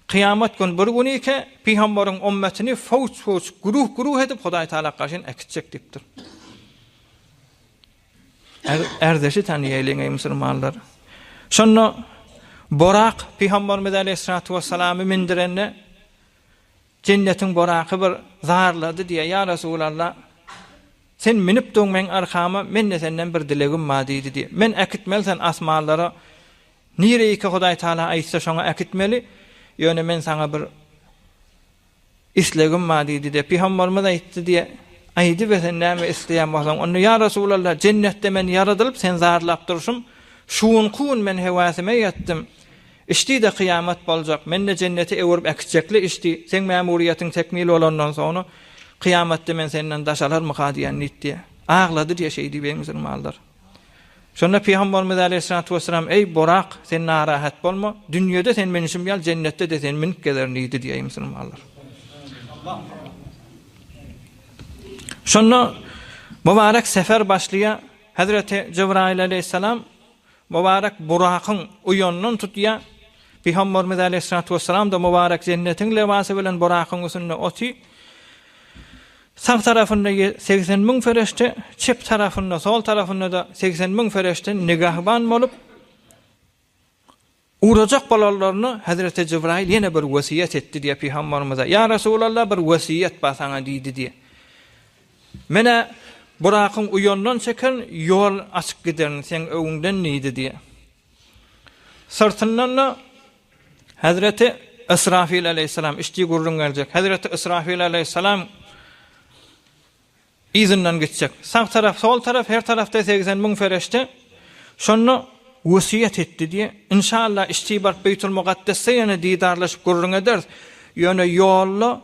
Kyýamat gün bir günike pygamberiň ummetini fowç-fowç, güruh-güruh edip Hudaý Tagala garşyn äkitjek diýipdir. Er, erdeşi tanýaýlyň eý musulmanlar. Şonda Borak pygamberimiz aleýhissalatu wessalamy mindirende. Jennetiň boraky bir zarlady diýýär, Ýa Resulallah, sen münüp duň meň arkama, mende senden bir dilegim bar diýdi diýýär. Men äkitmeli sen asmanlara, nireýiki Hudaý Taala aýtsa şoňa äkitmeli, ýöne men saňa bir Islegim bar diýdi-de, Pygamberimiz aýtdy diýe, Aýdyber sen näme isleýän bolsaň. Onda ýa Resulallah, jennetde men ýaradylyp, seni zarlap durşum, şu günki gün men höwäsime ýetdim. Içdi-de kyýamat boljak, meni-de jennete öwürip äkitjekli içdi, seň mämuriýetiň tekmil bolandan soňra, kyýamatda men senden daş alarmyka diýen diýdi diýe. Aglady diýe şeý diýip eý musulmanlar. Şonda Pygamberimiz aleýhissalatu wessalam, Eý, Borak, sen narahat bolma, dünýede sen münüşim ýaly, jennetde-de seni münüp gezerin diýdi diýýär musulmanlar. Şonda mübarek sefer başlaýar. Hezreti Jebraýyl aleýhissalam mübarek Burakyň uýanyndan tutýar. Pygamberimiz aleýhissalatu wessalam-da mübarek jennetiň lebasy bilen Burakyň üstünde otyr. Sag tarapynda 80 müň fereşte, çep tarapynda, sol tarapynda-da 80 müň fereşte nigahban bolup, ugrajak bolanlaryna Hezreti Jibraýyl ýene bir wesýet etdi diýýär Pygamberimize. Ýa Resulallah, bir wesýet bar saňa diýdi diýýär. Men-ä Burakyň uýandan çekerin, ýol açyp giderin seň öňüňden diýdi diýýär. Syrtyndan-da Hezreti Israfil aleýhissalam içdi gürrüň berjek. Hezreti Israfil aleýhissalam yzyndan gitjek. Sag tarap, sol tarap, her tarapda 80 müň fereşte. Şonda wesýet etdi diýe. Inşallah içdi baryp Beýtul Mukaddesde ýene didarlaşyp gürrüň ederis. Ýöne ýolda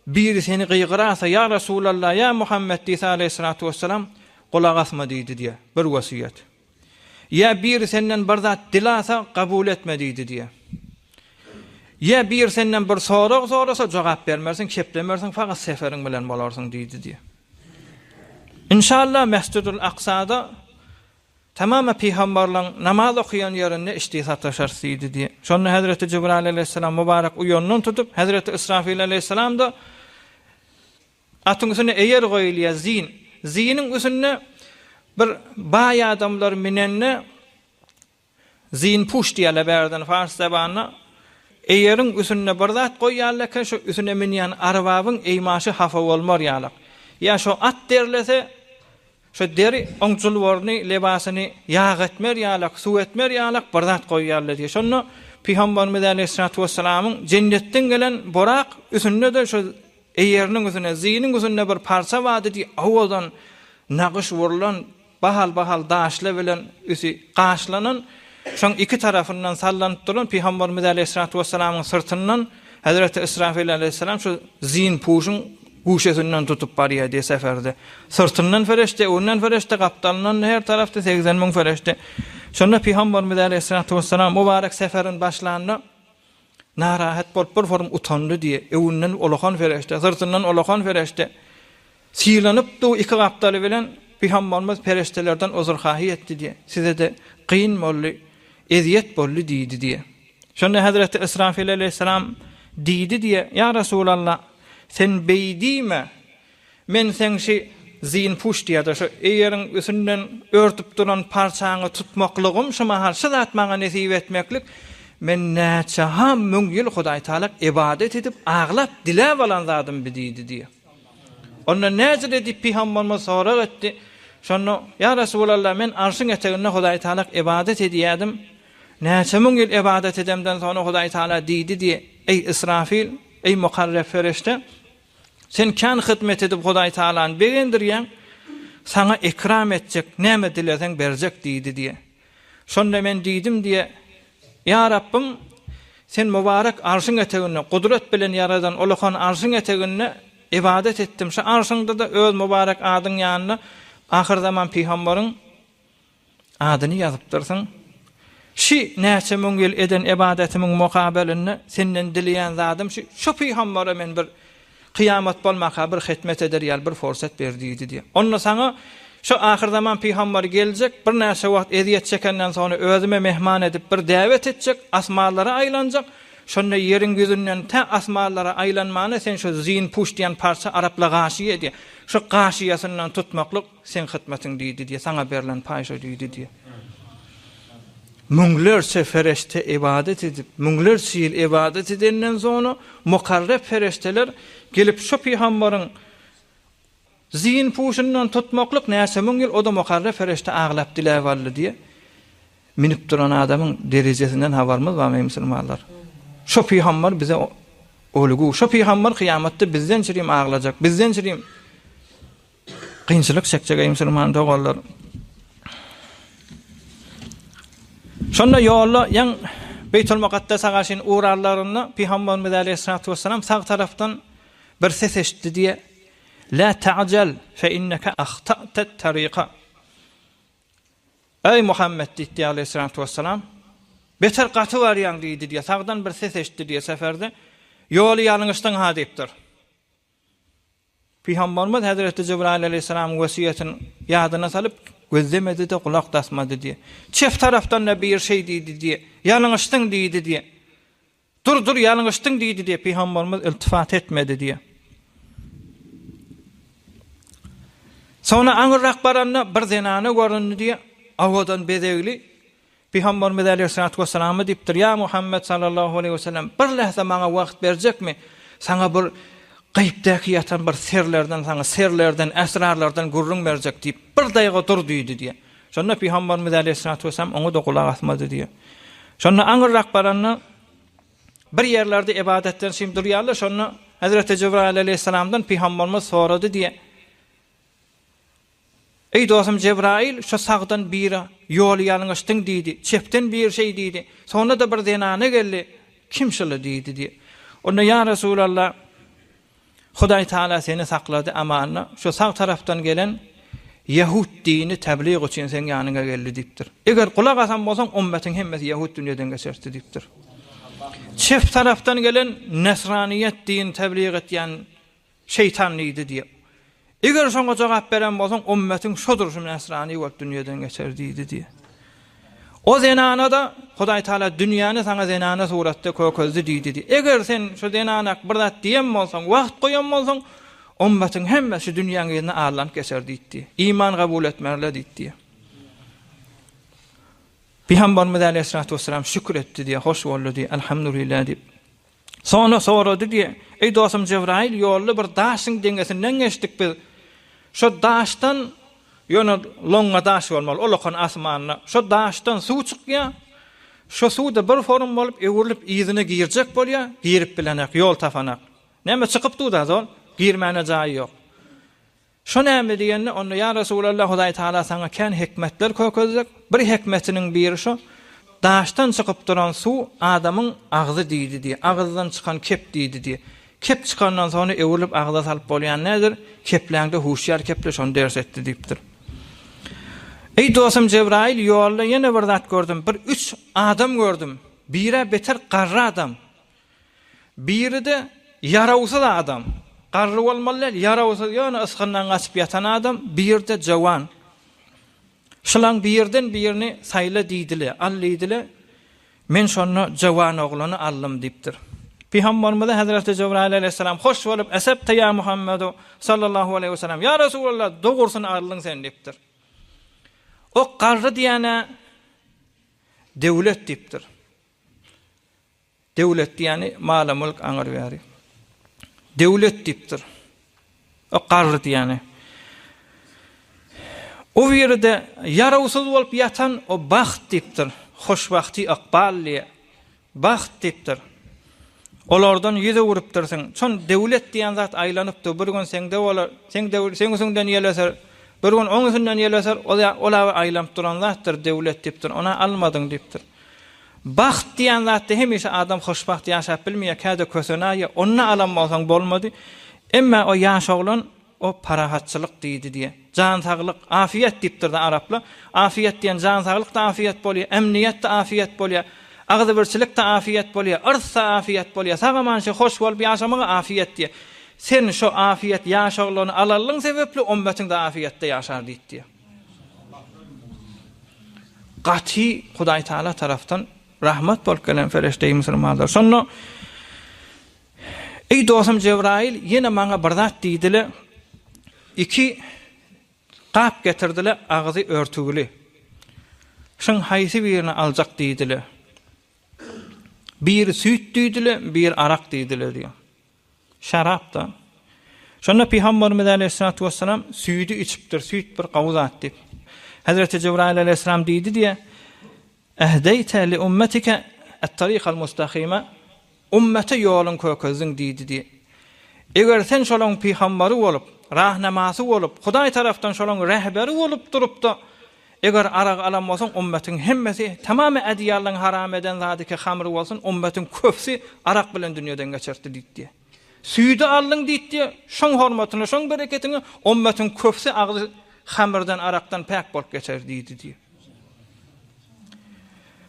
biri seni gygyrarsa, ýa Resulallah, ýa Muhammet diýse aleýhissalatu wessalam, gulak asma diýdi diýe. Bir wesýet. Ýa biri senden bir zat dilasa, kabul etme diýdi diýýär. Ýa biri senden bir sorag sorasa, jogap bermersiň, keplemersiň, fakat seferiň bilen bolarsyň diýdi diýýär. Inşallah Mesjidül Aksada tamamy pygamberleň namaz okaýan ýerinde içdi sataşarys diýdi diýýär. Şonda Hezreti Jibrail aleýhissalam mübarek uýandan tutup, Hezreti Israfil aleýhissalam-da Atyň üstüne eýer goýulýar, zin. Ziniň üstünde bir baý adamlar minende zinpuş diýýärler bärden fars zabanynda. Eýeriň üstünde bir zat goýýarlar eken, şo üstüne münýän arbabyň eýmaşy hapa bolmar ýalak. Ýa şo at derlese, Şo deri oň julbaryny, lebasyny ýag etmer ýalak, suw etmer ýalak bir zat goýýarlar diýýär. Şonda Pygamberimiz äleyhissalatu wessalamyň jennetden gelen Borak üstünde-de şo eýeriniň üstünde, ziniň üstünde bir parça bardy diýýär, owadan nagyş urlan, bahal-bahal daşlar bilen üsti gaşlanan, şoň iki tarapyndan sallanyp duran Pygamberimiz äleyhissalatu wessalamyň syrtyndan Hezreti Israfil äleyhissalam şo zin puşuň Guşesinden tutup barýar diýe seferde. Syrtyndan fereşte, öňünden fereşte, gapdalyndan her tarapda 80 müň fereşte. Şonda Pygamberimiz äleyhissalatu wessalam mübarek seferini başlanda narahat bolup bir forum utandy diýe. Öňünden ulakan fereşte, syrtyndan ulakan fereşte. Sylanyp du iki gapdaly bilen Pygamberimiz pereştelerden uzurhahy etdi diýe. Size-de kyn boldy, ezýet boldy diýdi diýe. Şonda Hezreti Israfil aleýhissalam diýdi diýe, Ýa Resulallah, sen beý diýme, men seň şi zinpuş diýýär-de, şo eýeriň üstünden örtüp duran parçaňy tutmaklygym, şu mahal şu zat maňa nesip etmeklik, men näçe-ha müň ýyl Hudaýtagala ybadat edip, aglap, diläp alan zadym bi diýdi diýe. Onda näjele diýip pygamberimiz sorag etdi. Şonda, Ýa Resulallah, men arşyň eteginde Hudaýtagala ybadat edýärdim. Näçe müň ýyl ybadat edemden soňra Hudaý Tagala diýdi diý, Eý, Israfil, eý, mukarreb fereşde, sen kän hyzmet edip Hudaý Tagalany begendirýäň, saňa ekram etjek, näme dileseň berjek diýdi diý. Şonda men diýdim diý, Ýa Rabbym, Sen mübarek Arşyň eteginde, gudrat bilen ýaradan ulakan Arşyň eteginde ybadat etdim. Şu Arşyňda-da öz mübarek adyň ýanynda ahyrzaman pygambaryň Adyny ýazypdyrsyň. Şi näçe müň ýyl eden ybadatymyň mukabelinde senden dileýän zadym şi, şu pygambere men bir kyýamat bolmaka bir hytmet eder ýaly bir forsat ber diýdi diýýär. Onda saňa şu ahyrzaman pygambary geljek, birnäçe wagt ezýet çekenden soňra özüme mehman edip bir däwet etjek, asmanlara aýlanjak, şonda ýeriň ýüzünden tä asmanlara aýlanmana sen şu zinpuş diýen parça arapla gaşyýa diýýär. Şu gaşyýasyndan tutmaklyk Seň hytmatyň diýdi diýe, saňa berlen paý şo diýdi diýe. Müňlerçe fereşte ybadat edip, müňlerçe ýyl ybadat edenden soňra mukarrep fereşteler gelip şo pygambaryň zin puşundan tutmaklyk näçe müň ýyl o-da mukarrep fereşte aglap diläp aldy diýe. Münüp duran adamyň derejesinden habarymyz barmy eý musulmanlar? Şo pygambar bize olgu, şo pygambar kyýamatda bizden çirim aglajak, bizden çirim Kynçylyk çekjek eý musulman doganlar. Şonda ýolda ýaň Beýtul Mukaddese garşyn ugrarlarynda Pygamberimiz aleýhissalatu wessalam sag tarapdan bir ses eşitdi diýe, La ta'jal fe inneke ahta'te tariqa. Eý Muhammet diýdi aleýhissalatu wessalam, beter gaty barýaň diýdi diýe, sagdan bir ses eşitdi diýe seferde, ýoly ýalňyşdyň ha diýipdir. Pygamberimiz hezreti Jibraýyl aleýhissalamyň wesýetini ýadyna salyp, gözlemedi-de, gulak dasmady diýýär. Çep tarapdan-da bir şeý diýdi diýýär. Ýalňyşdyň diýdi diýýär. Dur, dur, ýalňyşdyň diýdi diýýär. Pygamberimiz iltifat etmedi diýýär. Soňra aňyrrak baranda bir zenana göründi diýýär. Owadan bezegli. Pygamberimiz aleýhissalatu wessalama diýipdir, Ýa Muhammet sallallahu aleýhi wesellem, bir lähze maňa wagt berjekmi? Saňa bir gaýypdaky ýatan bir serlerden saňa serlerden, esrarlardan gürrüň berjek diýip, bir daýga dur diýdi diýýär. Şonda Pygamberimiz aleýhissalatu wessalam oňa-da gulak asmady diýýär. Şonda aňyrrak baranda bir ýerlerde ybadatdan şim durýarlar, şonda Hezreti Jibraýyl aleýhissalamdan Pygamberimiz sorady diýýär. Eý, dostum Jebraýyl, şo sagdan biri ýoly ýalňyşdyň diýdi, çepden biri şeý diýdi, soňra-da bir zenana geldi, kim şuly diýdi diýip. Onda ýa Resulallah, Hudaý Tagala seni saklady amanda, şo sag tarapdan gelen ýehud dini täblig üçin seň ýanyňa geldi diýipdir. Eger gulak asan bolsaň, ümmetiň hemmesi ýehud dünýeden geçerdi diýipdir. Çep tarapdan gelen nesraniýet dini täblig etýän Şeýtan diýdi diýip. Eger şoňa jogap beren bolsaň, ümmetiň şodur şu nesrani bolup dünýeden geçer diýdi diýip. O zenana-da Hudaý Taala dünýäni saňa zenana suratda kökezdi diýdi diýip. Eger sen şu zenana bir zat diýen bolsaň, wagt goýan bolsaň, ümmetiň hemmesi şu dünýäň ýüzüne allanyp geçer diýdi. Iman kabul etmerler diýdi. Pygamberimiz aleýhissalatu wessalam şükür etdi diýip, hoş boldy diýip, elhamdülillah diýip. Soňra sorady diýe, Eý dostum Jebraýyl, ýolda bir daşyň deňesinden geçdik biz. Şo daşdan, ýöne loňňa daş bolmaly, ulakan asmanda, şo daşdan suw çykýar. Şo suw-da bir forum bolup öwrülip yzyna girjek bolýar, girip bilenak, ýol tapanak. Näme çykyp dur-da zol, girmäne jaýy ýok. Şo näme diýende, onda ýa Resulallah Hudaý Tagala saňa kän hikmetler kökezjek, bir hikmetiniň biri şo, daşdan çykyp duran suw adamyň agzy diýdi diýe, agyzdan çykan kep diýdi diýe. Kep çykandan soňra öwrülip agza salyp bolýan nädir, kepläňde huşýar keple şony ders etdi diýipdir. Eý dostum Jebraýyl ýolda ýene bir zat gördüm, bir üç adam gördüm, birä beter garry adam, Biri-de ýarawsyz adam. Garry bolmaly däl, ýarawsyz, ýöne ysgyndan gaçyp ýatan adam, biri-de jowan. Şulaň birden birini saýla diýdile, al diýdile. Men şonda jowan oglany aldym diýipdir. Pygamberimize Hezreti Jebraýyl aleýhissalam hoş bolup, Esebte ýa Muhammedu sallallahu aleýhi weselem, Ýa Resulallah, dogrusyny aldyň sen diýipdir. O garry diýene döwlet diýipdir. Döwlet diýýäni mala-mülk aňyr-bäri. Döwlet diýipdir. O garry diýýäni. O biri-de ýarawsyz bolup ýatan o bagt diýipdir. Hoşbagty ykbal diýýär. Bagt diýipdir. Olardan ýüz öwrüpdirsiň. Şon döwlet diýen zat aýlanyp dur. Bir gün seňde bolar. Seň döwlet, seň üstüňden ýel öser. Bir gün oň üstünden ýel öser. Ol-a aýlanyp duran zatdyr döwlet diýipdir. Ony almadyň diýipdir. Bagt diýen zatda hemişe adam hoşbagt ýaşap bilmeýär, käde kösenaýýar, onda alan bolsaň bolmady. Emma o ýaş oglan o parahatçylyk diýdi diýýär. Jan saglyk, afiýet diýipdir-de araplar. Afiýet diýen jan saglyk-da afiýet bolýar, emniýet-de afiýet bolýar, agzybirçilik-de afiýet bolýar, yrs-da afiýet bolýar, sag-aman şe hoş bolup ýaşamaga afiýet diýýär. Sen şo afiýet ýaş oglany alanlyň sebäpli ommetiň-de afiýetde ýaşar diýdi diýýär. Gaty Hudaý Taala tarapdan rahmat bolup gelen fereşdeýi musulmanlar. Şonda Eý dostum Jebraýyl ýene maňa bir zat diýdile. Iki gap getirdile agzy örtügili. Şuň haýsy birini aljak diýdile. Biri süýt diýdile, biri arak diýdile diýýär. Şarap-da. Şonda Pygamberimiz aleýhissalatu wessalam süýdi içipdir, süýt bir gowy zat diýip. Hezreti Jebraýyl aleýhissalam diýdi diýýär, Ehdeýte li ummetike et-tarikal mustahime, Ümmete ýoluň kökezdiň diýdi diýýär. Eger sen şolaň pygambary bolup, rahnamasy bolup, Hudaý tarapdan şolaň rehberi bolup durup-da, eger arak alan bolsaň, ümmetiň hemmesi, tamamy ädiýallaň haram eden zady ki hamr bolsun, ümmetiň köpüsi arak bilen dünýeden geçertdi diýdi diýýär. Süýdi aldyň diýdi diýýär, şoň hormatyna, şoň bereketine ümmetiň köpüsi agzy hamyrdan, arakdan päk bolup geçer diýdi diýýär.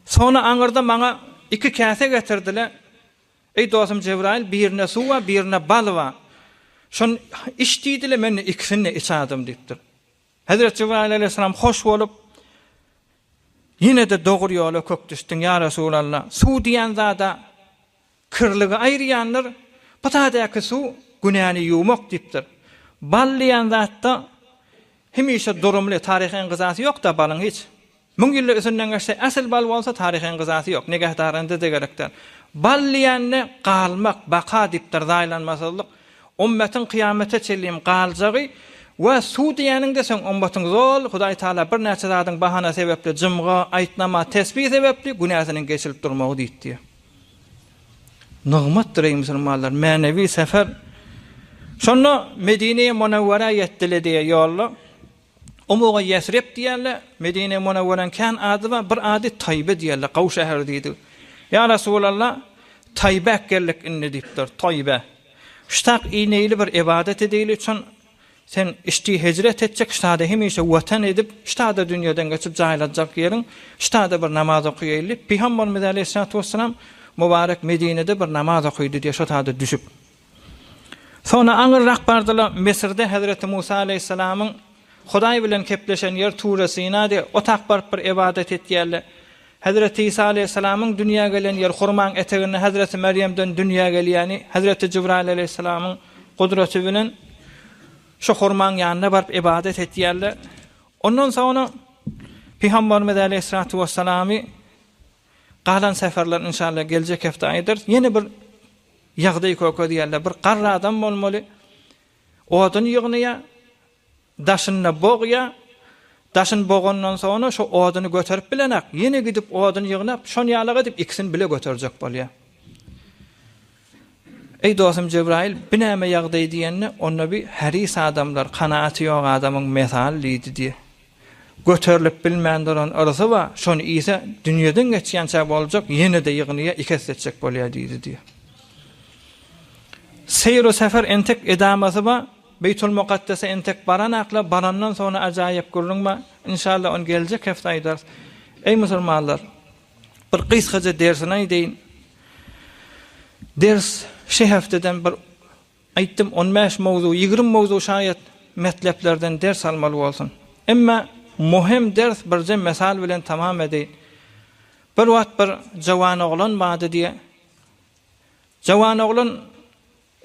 Soňra aňyrda maňa iki käse getirdiler. Eý, dostum Jebraýyl, birinde suw bar, birinde bal bar. Şony iç diýdiler, men-de ikisini-de içadim diýipdir. Hezreti Jebraýyl aleýhissalam hoş bolup, Ýene-de dogry ýola kök düşdüň, ýa Resulallah. Suw diýen zada Kirligi aýyrýandyr, Pytadäki suw günäni ýuwmak diýipdir. Bal diýen zatda hemişe durumly, taryhy engyzasy ýok-da balyň hiç. Müň ýylda üstünden geçse äsil bal bolsa taryhy engyzasy ýok, negähdarende-de gerek däl. Bal diýende galmak, baka diýipdir, zaýlanmasyzlyk. Ümmetiň kyýamete çenlim galjagy we suw diýeniňde soň ümmatyň zol Hudaý Taala birnäçe zadyň bahana sebäpli jymga, aýtnama, tesbih sebäpli günäsiniň geçilip durmagy diýipdir. Nygmatdyr eý musulmanlar, mänewi sefer. Şonda Medine-i Munewwerä ýetdile diýe ýolda. Umuga Ýesrib diýerler, Medine-i Munewweräň kän ady bar, bir ady Taýbe diýerler, gowy şäher diýdi. Ýa Resulallah, Taýbäk geldik indi diýipdir, Taýbe. Ştak ineýli bir ybadat edeýli, çün Sen işdi hejret etjek ştada hemişe watan edip, ştada dünýeden geçip jaýlajak ýeriň, ştada bir namaz okaýaýly diýip, Pygamberimiz aleýhissalatu wessalam mübarek Medinede bir namaz okaýdy diýe şo tada düşüp. Soňra aňyrrak bardylar, Müsürde hezreti Musa aleýhissalamyň Hudaý bilen kepleşen ýeri Ture Sina diýe, o tak baryp bir ybadat etýärler. Hezreti Isa aleýhissalamyň dünýä gelen ýeri hurmaň eteginde hezreti Merýemden dünýä gelýäni, hezreti Jibraýyl aleýhissalamyň gudraty bilen şo hurmaň ýanyna baryp ybadat etýärler. Ondan soňra Pygamberimiz aleýhissalatu wessalamy galan seferler inşallah geljek hepde aýdarys. Ýene bir ýagdaý kökezýärler. Bir garry adam bolmaly. Odun ýygnaýar. Daşyny bogýa, daşyny bogandan soňra şo oduny göterip bilenak, ýene gidip oduny ýygnap, şon ýalak edip ikisini bile göterjek bolýa. Eý dostum Jebraýyl, bi näme ýagdaý diýende, onda bi häris adamlar, kanaaty ýok adamyň mesaly diýdi diýe. Göterilip bilmän duran yrsy bar, şony iýse dünýeden geçýänçä boljak, ýene-de ýygnaýa, iki esse etjek bolýa diýdi diýe. Seýru-sefer entek edamasy bar, Beýtul Mukaddese entek baranakla, barandan soňra ajaýyp gürrüň bar. Inşallah ony geljek hepde aýdarys. Eý musulmanlar! Bir gysgaja dersini aýdaýyn. Ders şu hepdeden bir aýtdym on bäş mowzu, 20 mowzu şaýat metleplerden ders almaly bolsun. Emma muhim ders birje mesal bilen tamam edeýin. Bir wagt bir jawan oglan bardy diýe. Jawan oglan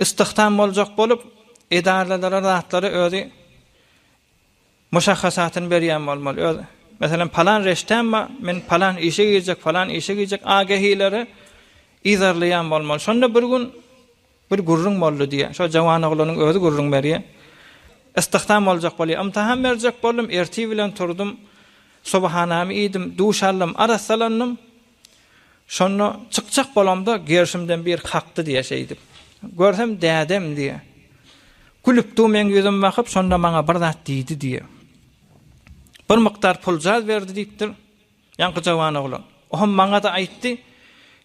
Istihdam boljak bolup, edaralara zatlara özi muşahhasatyny berýän bolmaly. Öz, meselem, palan reştäm bar, men palan işe girjek, palan işe girjek, AGH-lere yzarlaýan bolmaly. Şonda bir gün bir gürrüň boldy diýýär. Şo jawan oglanyň özi gürrüň berýär. Istihdam boljak bolýar. Ymtahan berjek boldum, ertir bilen turdum, subhanamy iýdim, duş aldym, arassalandym. Şonda çykjak bolamda gerşimden bir kakdy diýýä şeýdip. Görsem dädem diýýä. Gülüp dur meň ýüzüme bakyp şonda maňa bir zat diýdi diýýä. Bir mukdar puljaz berdi diýipdir. Ýaňky jawan oglan. Ohm maňa-da aýtdy,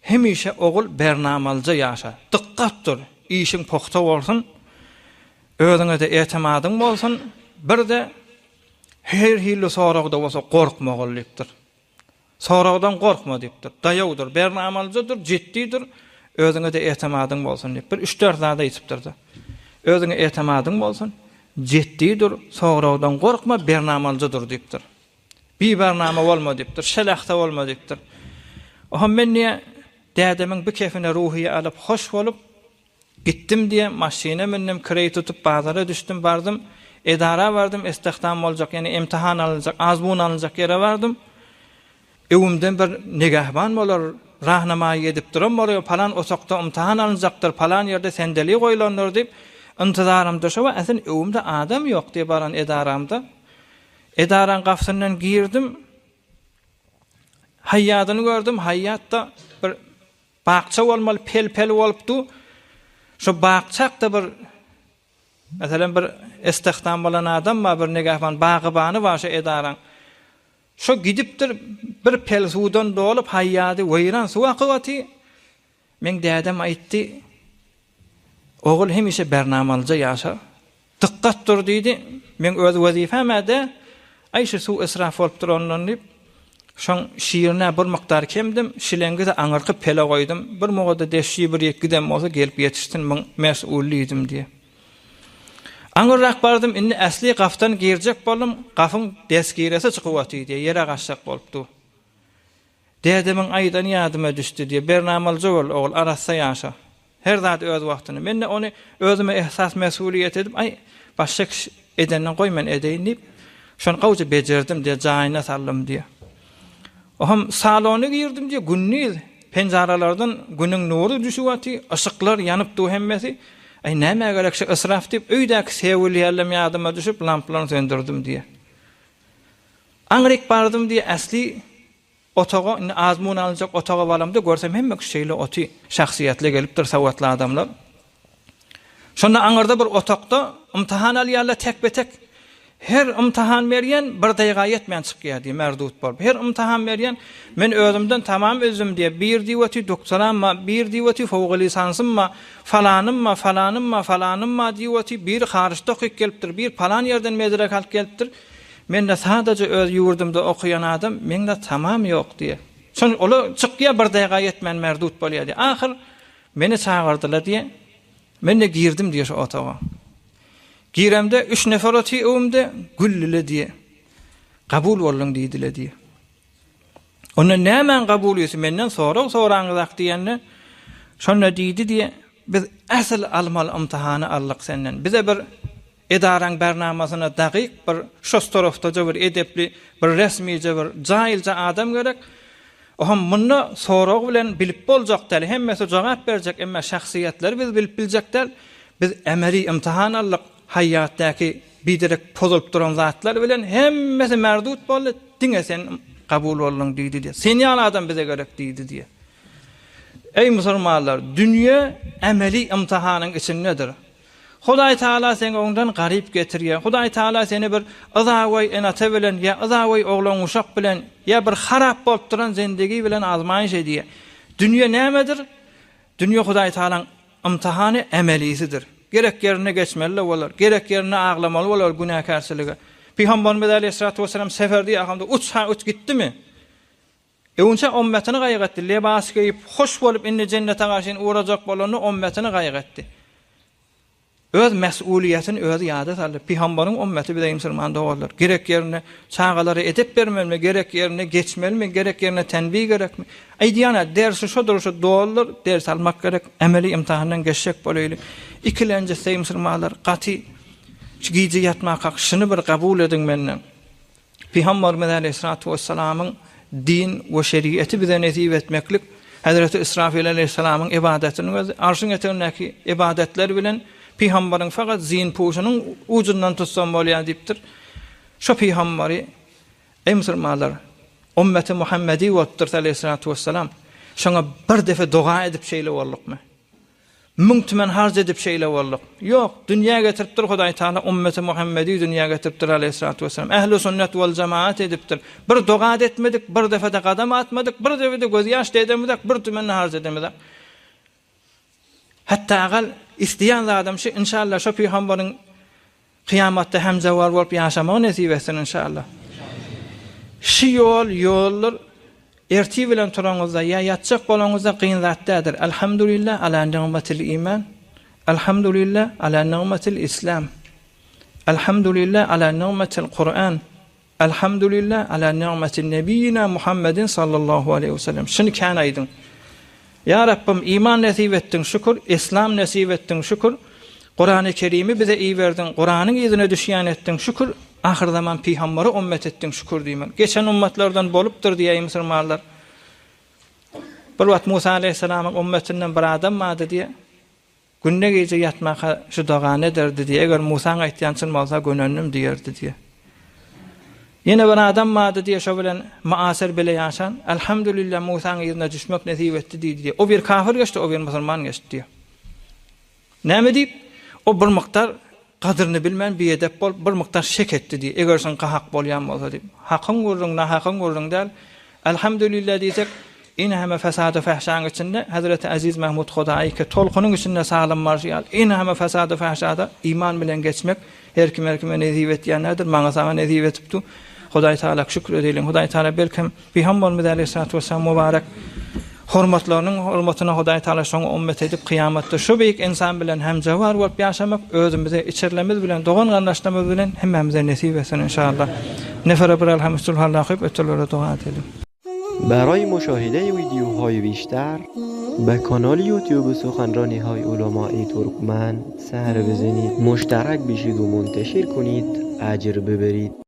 Hemişe ogul bernamalyja ýaşa. Dykgat dur, işiň pugta bolsun. Özüňe-de etimadyň bolsun. Bir-de her hili soragda bolsa gorkmagyl diýipdir. Soragdan gorkma diýipdir. Daýaw dur, bernamalyja dur, jitdi dur, özüňe-de etimadyň bolsun diýip, bir üç-dört zat aýdypdyr-da. Özüňe etimadyň bolsun, jitdi dur, soragdan gorkma, bernamalyja dur diýipdir. Bibernama bolma diýipdir, şelahta bolma diýipdir. Ohm men diýe, dädemiň bu kefine ruhyýe alyp, hoş bolup, Gitdim diýe, maşyna mündim, kireý tutup bazara düşdüm, bardym. Edara bardym, istihdam boljak, ýagny imtihan alynjak, azmun alynjak ýere bardym. Öwümden bir negähban bolar, rahnamaýy edip duran bolar, palan otagda ymtahan alynjakdyr, palan ýerde sendeli goýlandyr diýip, intizarymda şo bar, äsel öwümde adam ýok diýip baran edaramda. Edaraň gapysyndan girdim. Haýýadyny gördüm, haýýat-da bir bakja bolmaly, pel-pel bolup dur. Şo bakjakda bir meselem bir istihdam bolan adam bar, bir negähban, bagybany bar şo edaraň. Şo gidipdir, bir pel suwdan dolup haýýady, weýran suw akyp aty. Meň dädem aýtdy, Ogul hemişe bernamalyja ýaşa. Dykgat dur diýdi. Meň öz wezipem-ä-dä, aý şu suw israf bolup durandan diýip, şoň şirinä bir mukdar kemdim, şileňgi-de aňyrky pele goýdum. Bir mugada deşşi bir ýekgidem bolsa gelip ýetişsin muň mes-ul diýdim diýe. Aňyrrak bardym, indi äsli gafdan girjek boldum, gafyň destgiresi çykyp otyr diýe, ýere gaçjak bolup dur. Dädemiň aýdany ýadyma düşdi diýe, bernamalyja bol, ogul, arassa ýaşa. Her zat öz wagtynda. Men-de ony özüme ehsas mesulyýet edip, aý, başga kişi edenden goý men edeýin diýip, şony gowja bejerdim diýe, jaýyna saldym diýe. Oham salona girdim diýe, gündiz penjaralardan günüň nury düşüp aty, yşyklar ýanyp dur hemmesi. Aý, nämä gerek şu israf diýip, öýdäki sewilýärlem ýadyma düşüp, lamplaryny söndürdim diýe. Aňryk bardym diýe, äsli otaga, indi azmun alynjak otaga baramda görsem hemme kişi şeýle oty, şahsyýetli gelipdir, sowatly adamlar. Şonda aňyrda bir otagda ymtahan alýarlar tekbe-tek. Her ymtahan berýän bir daýga ýetmän çykýar diýýär, merdut bolup. Her ymtahan berýän, men özümden tamam üzdüm diýýär. Bir diýip otyr, doktoram bar, bir diýip otyr, fowga lisansym bar, falanym bar, falanym bar, falanym bar diýip otyr. Biri haryçda okyp gelipdir, bir palan ýerden medrek alyp gelipdir. Mende sadaja öz ýurdumda okaýan adam, meňde tamam ýok diýýär. Şon ola çykýar bir daýga ýetmän merdut bolýar diýýär. Ahyr meni çagyrdylar diýýär. Men-de girdim diýýär şo otaga. Giremde üç nefer otyr öňümde, güldüler diýýär. Kabul bolduň diýdiler diýýär. Onda nämäň kabulysy menden sorag soraňyzak diýende, şonda diýdi diýýär, biz äsl almaly ymtihany aldyk senden. Bize bir Edaraň bernamasyna dagyk bir şostorofdaja bir edepli bir resmije bir jaýylja adam gerek. Oham munda sorag bilen bilip boljak däl hemmesi jogap berjek emma şahsyýetleri biz bilip biljek däl. Biz emeli imtihan aldyk haýýatdaky biderek pozulyp duran zatlar bilen hemmesi merdut boldy diňe sen kabul bolduň diýdi diýe. Sen ýaly adam bize gerek diýdi diýe. Eý musulmanlar dünýe emeli imtihanyň içindedir. Hudaý Tagala seni oňdan garyp getirýär. Hudaý Tagala seni bir yzagoý ene-ata bilen ýa yzagoý oglan-uşak bilen ýa bir harap bolup duran zendegi bilen azmaýyş edýär. Dünýe nämedir? Dünýe Hudaý Tagalaň ymtihany emelisidir. Gerek ýerinde geçmeli-de bolar. Gerek ýerinde aglamaly bolar günäkärçilige. Pygamberimiz aleýhissalatu wessalam seferde ýakamda uç-ha-uç gitdimi? Öňçä ommetini gaýgy etdi. Lebas geýip, hoş bolup indi jennete garşyn ugrajak bolanda ommetini gaýgy etdi. Öz mes'ulyýetini özi ýada saldy. Pygambaryň ommeti bize musulman doganlar. Gerek ýerinde çagalara edep bermelimi, gerek ýerinde geçmelimi, gerek ýerinde tenbih gerekmi? Aýdýan-a, dersi şodur şu doldur, ders almak gerek, emeli imtihandan geçjek bolaýly. Ikilenji musulmanlar gaty şu gije ýatmakak şuny bir kabul ediň menden. Pygamberimiz aleýhissalatu wessalamyň din we şeriaty bize nesip etmeklik, Hezreti Israfil aleýhissalamyň ybadatynyň özi, Arşyň etegindäki ybadatlar bilen pygamberiň fakat zin-puşunyň ujundan tutsam bolýar diýipdir. Şo pygamberi, eý musulmanlar, ummeti Muhammedi bolupdyrys aleýhissalatu wessalam. Şoňa bir depe doga edip şeýle boldukmy? Müň tümen harç edip şeýle bolduk. Ýok, dünýä getiripdir Hudaý Taala ummeti Muhammedi dünýä getiripdir aleýhissalatu wessalam. Ähli sünnet wal jemaat edipdir. Bir doga-da etmedik, bir defe-de gadam atmadyk, bir defe-de gözýaş-da edemizok, bir tümen-de harç edemizok. Hatda agal isleýän zadym şu, inşallah şo pygamberiň Kyýamatda hemjewar bolup ýaşamagy nesip etsin inşallah. Şu ýol ýoldur. Ertir bilen turaňyzda ýa ýatjak bolaňyzda kyn zat däldir. Elhamdulillah ala nigmatil iman. Elhamdulillah ala nigmatil islam. Elhamdulillah ala nigmatil Kur'an. Elhamdulillah ala ni'meti nebiýina Muhammedin sallallahu aleýhi we sellem. Şuny kän aýdyň. Ýa Rabbym iman nesip etdiň şükür, islam nesip etdiň şükür. Kurany Kerimi bize iberdiň, Kuranyň yzyna düşýän etdiň, şükür, ahyrzaman pygambary ummet etdiň, şükür diýmeli. Geçen ummatlardan bolupdyr diýýär musulmanlar. Bir wagt Musa aleýhissalamyň ummetinden bir adam bardy diýýär. Günde gije ýatmaka şu dogany ederdi diýýär. Eger Musaň aýtýan çyn bolsa gönendim diýerdi diýýär. Ýene bir adam bardy diýýär, şo bilen muasyr bile ýaşan. Elhamdülillah Musaň yzyna düşmek nesip etdi diýdi diýýär. O bir kafir geçdi, o bir musulman geçdi diýýär. Näme diýip, o bir mukdar gadyryny bilmän biedep bolup, bir mukdar şek etdi diý, eger şuňky hak bolýan bolsa diýip. Hakyň gürrüň, nahakyň gürrüň däl. Elhamdülillah diýsek, inheme fesady fähşaň içinde Hezreti Eziz Mahmud Hudaýy ki tolkunyň içinde salym barşy ýaly, inheme fesady fähşada iman bilen geçmek her kim her kime nesip etýän däldir, maňa saňa nesip etipdi. Hudaý Tagala şükür edeýliň. Hudaý Tagala belkem Pygamberimiz aleýhissalatu wessalam mübarek hormatlarynyň hormatyna Hudaý Tagala şoňa ummet edip kyýamatda şu beýik ynsan bilen hemjewar bolup ýaşamak özümize, içerilerimiz bilen, dogan-garyndaşlarymyz bilen hemmämize nesip etsin inşallah. Nefere bir Elhamüstülhalla okyp ötelere doga edeliň. برای مشاهده ویدیوهای بیشتر به کانال یوتیوب سخنرانی های علمای ترکمن سر بزنید مشترک بشید و منتشر کنید اجر ببرید.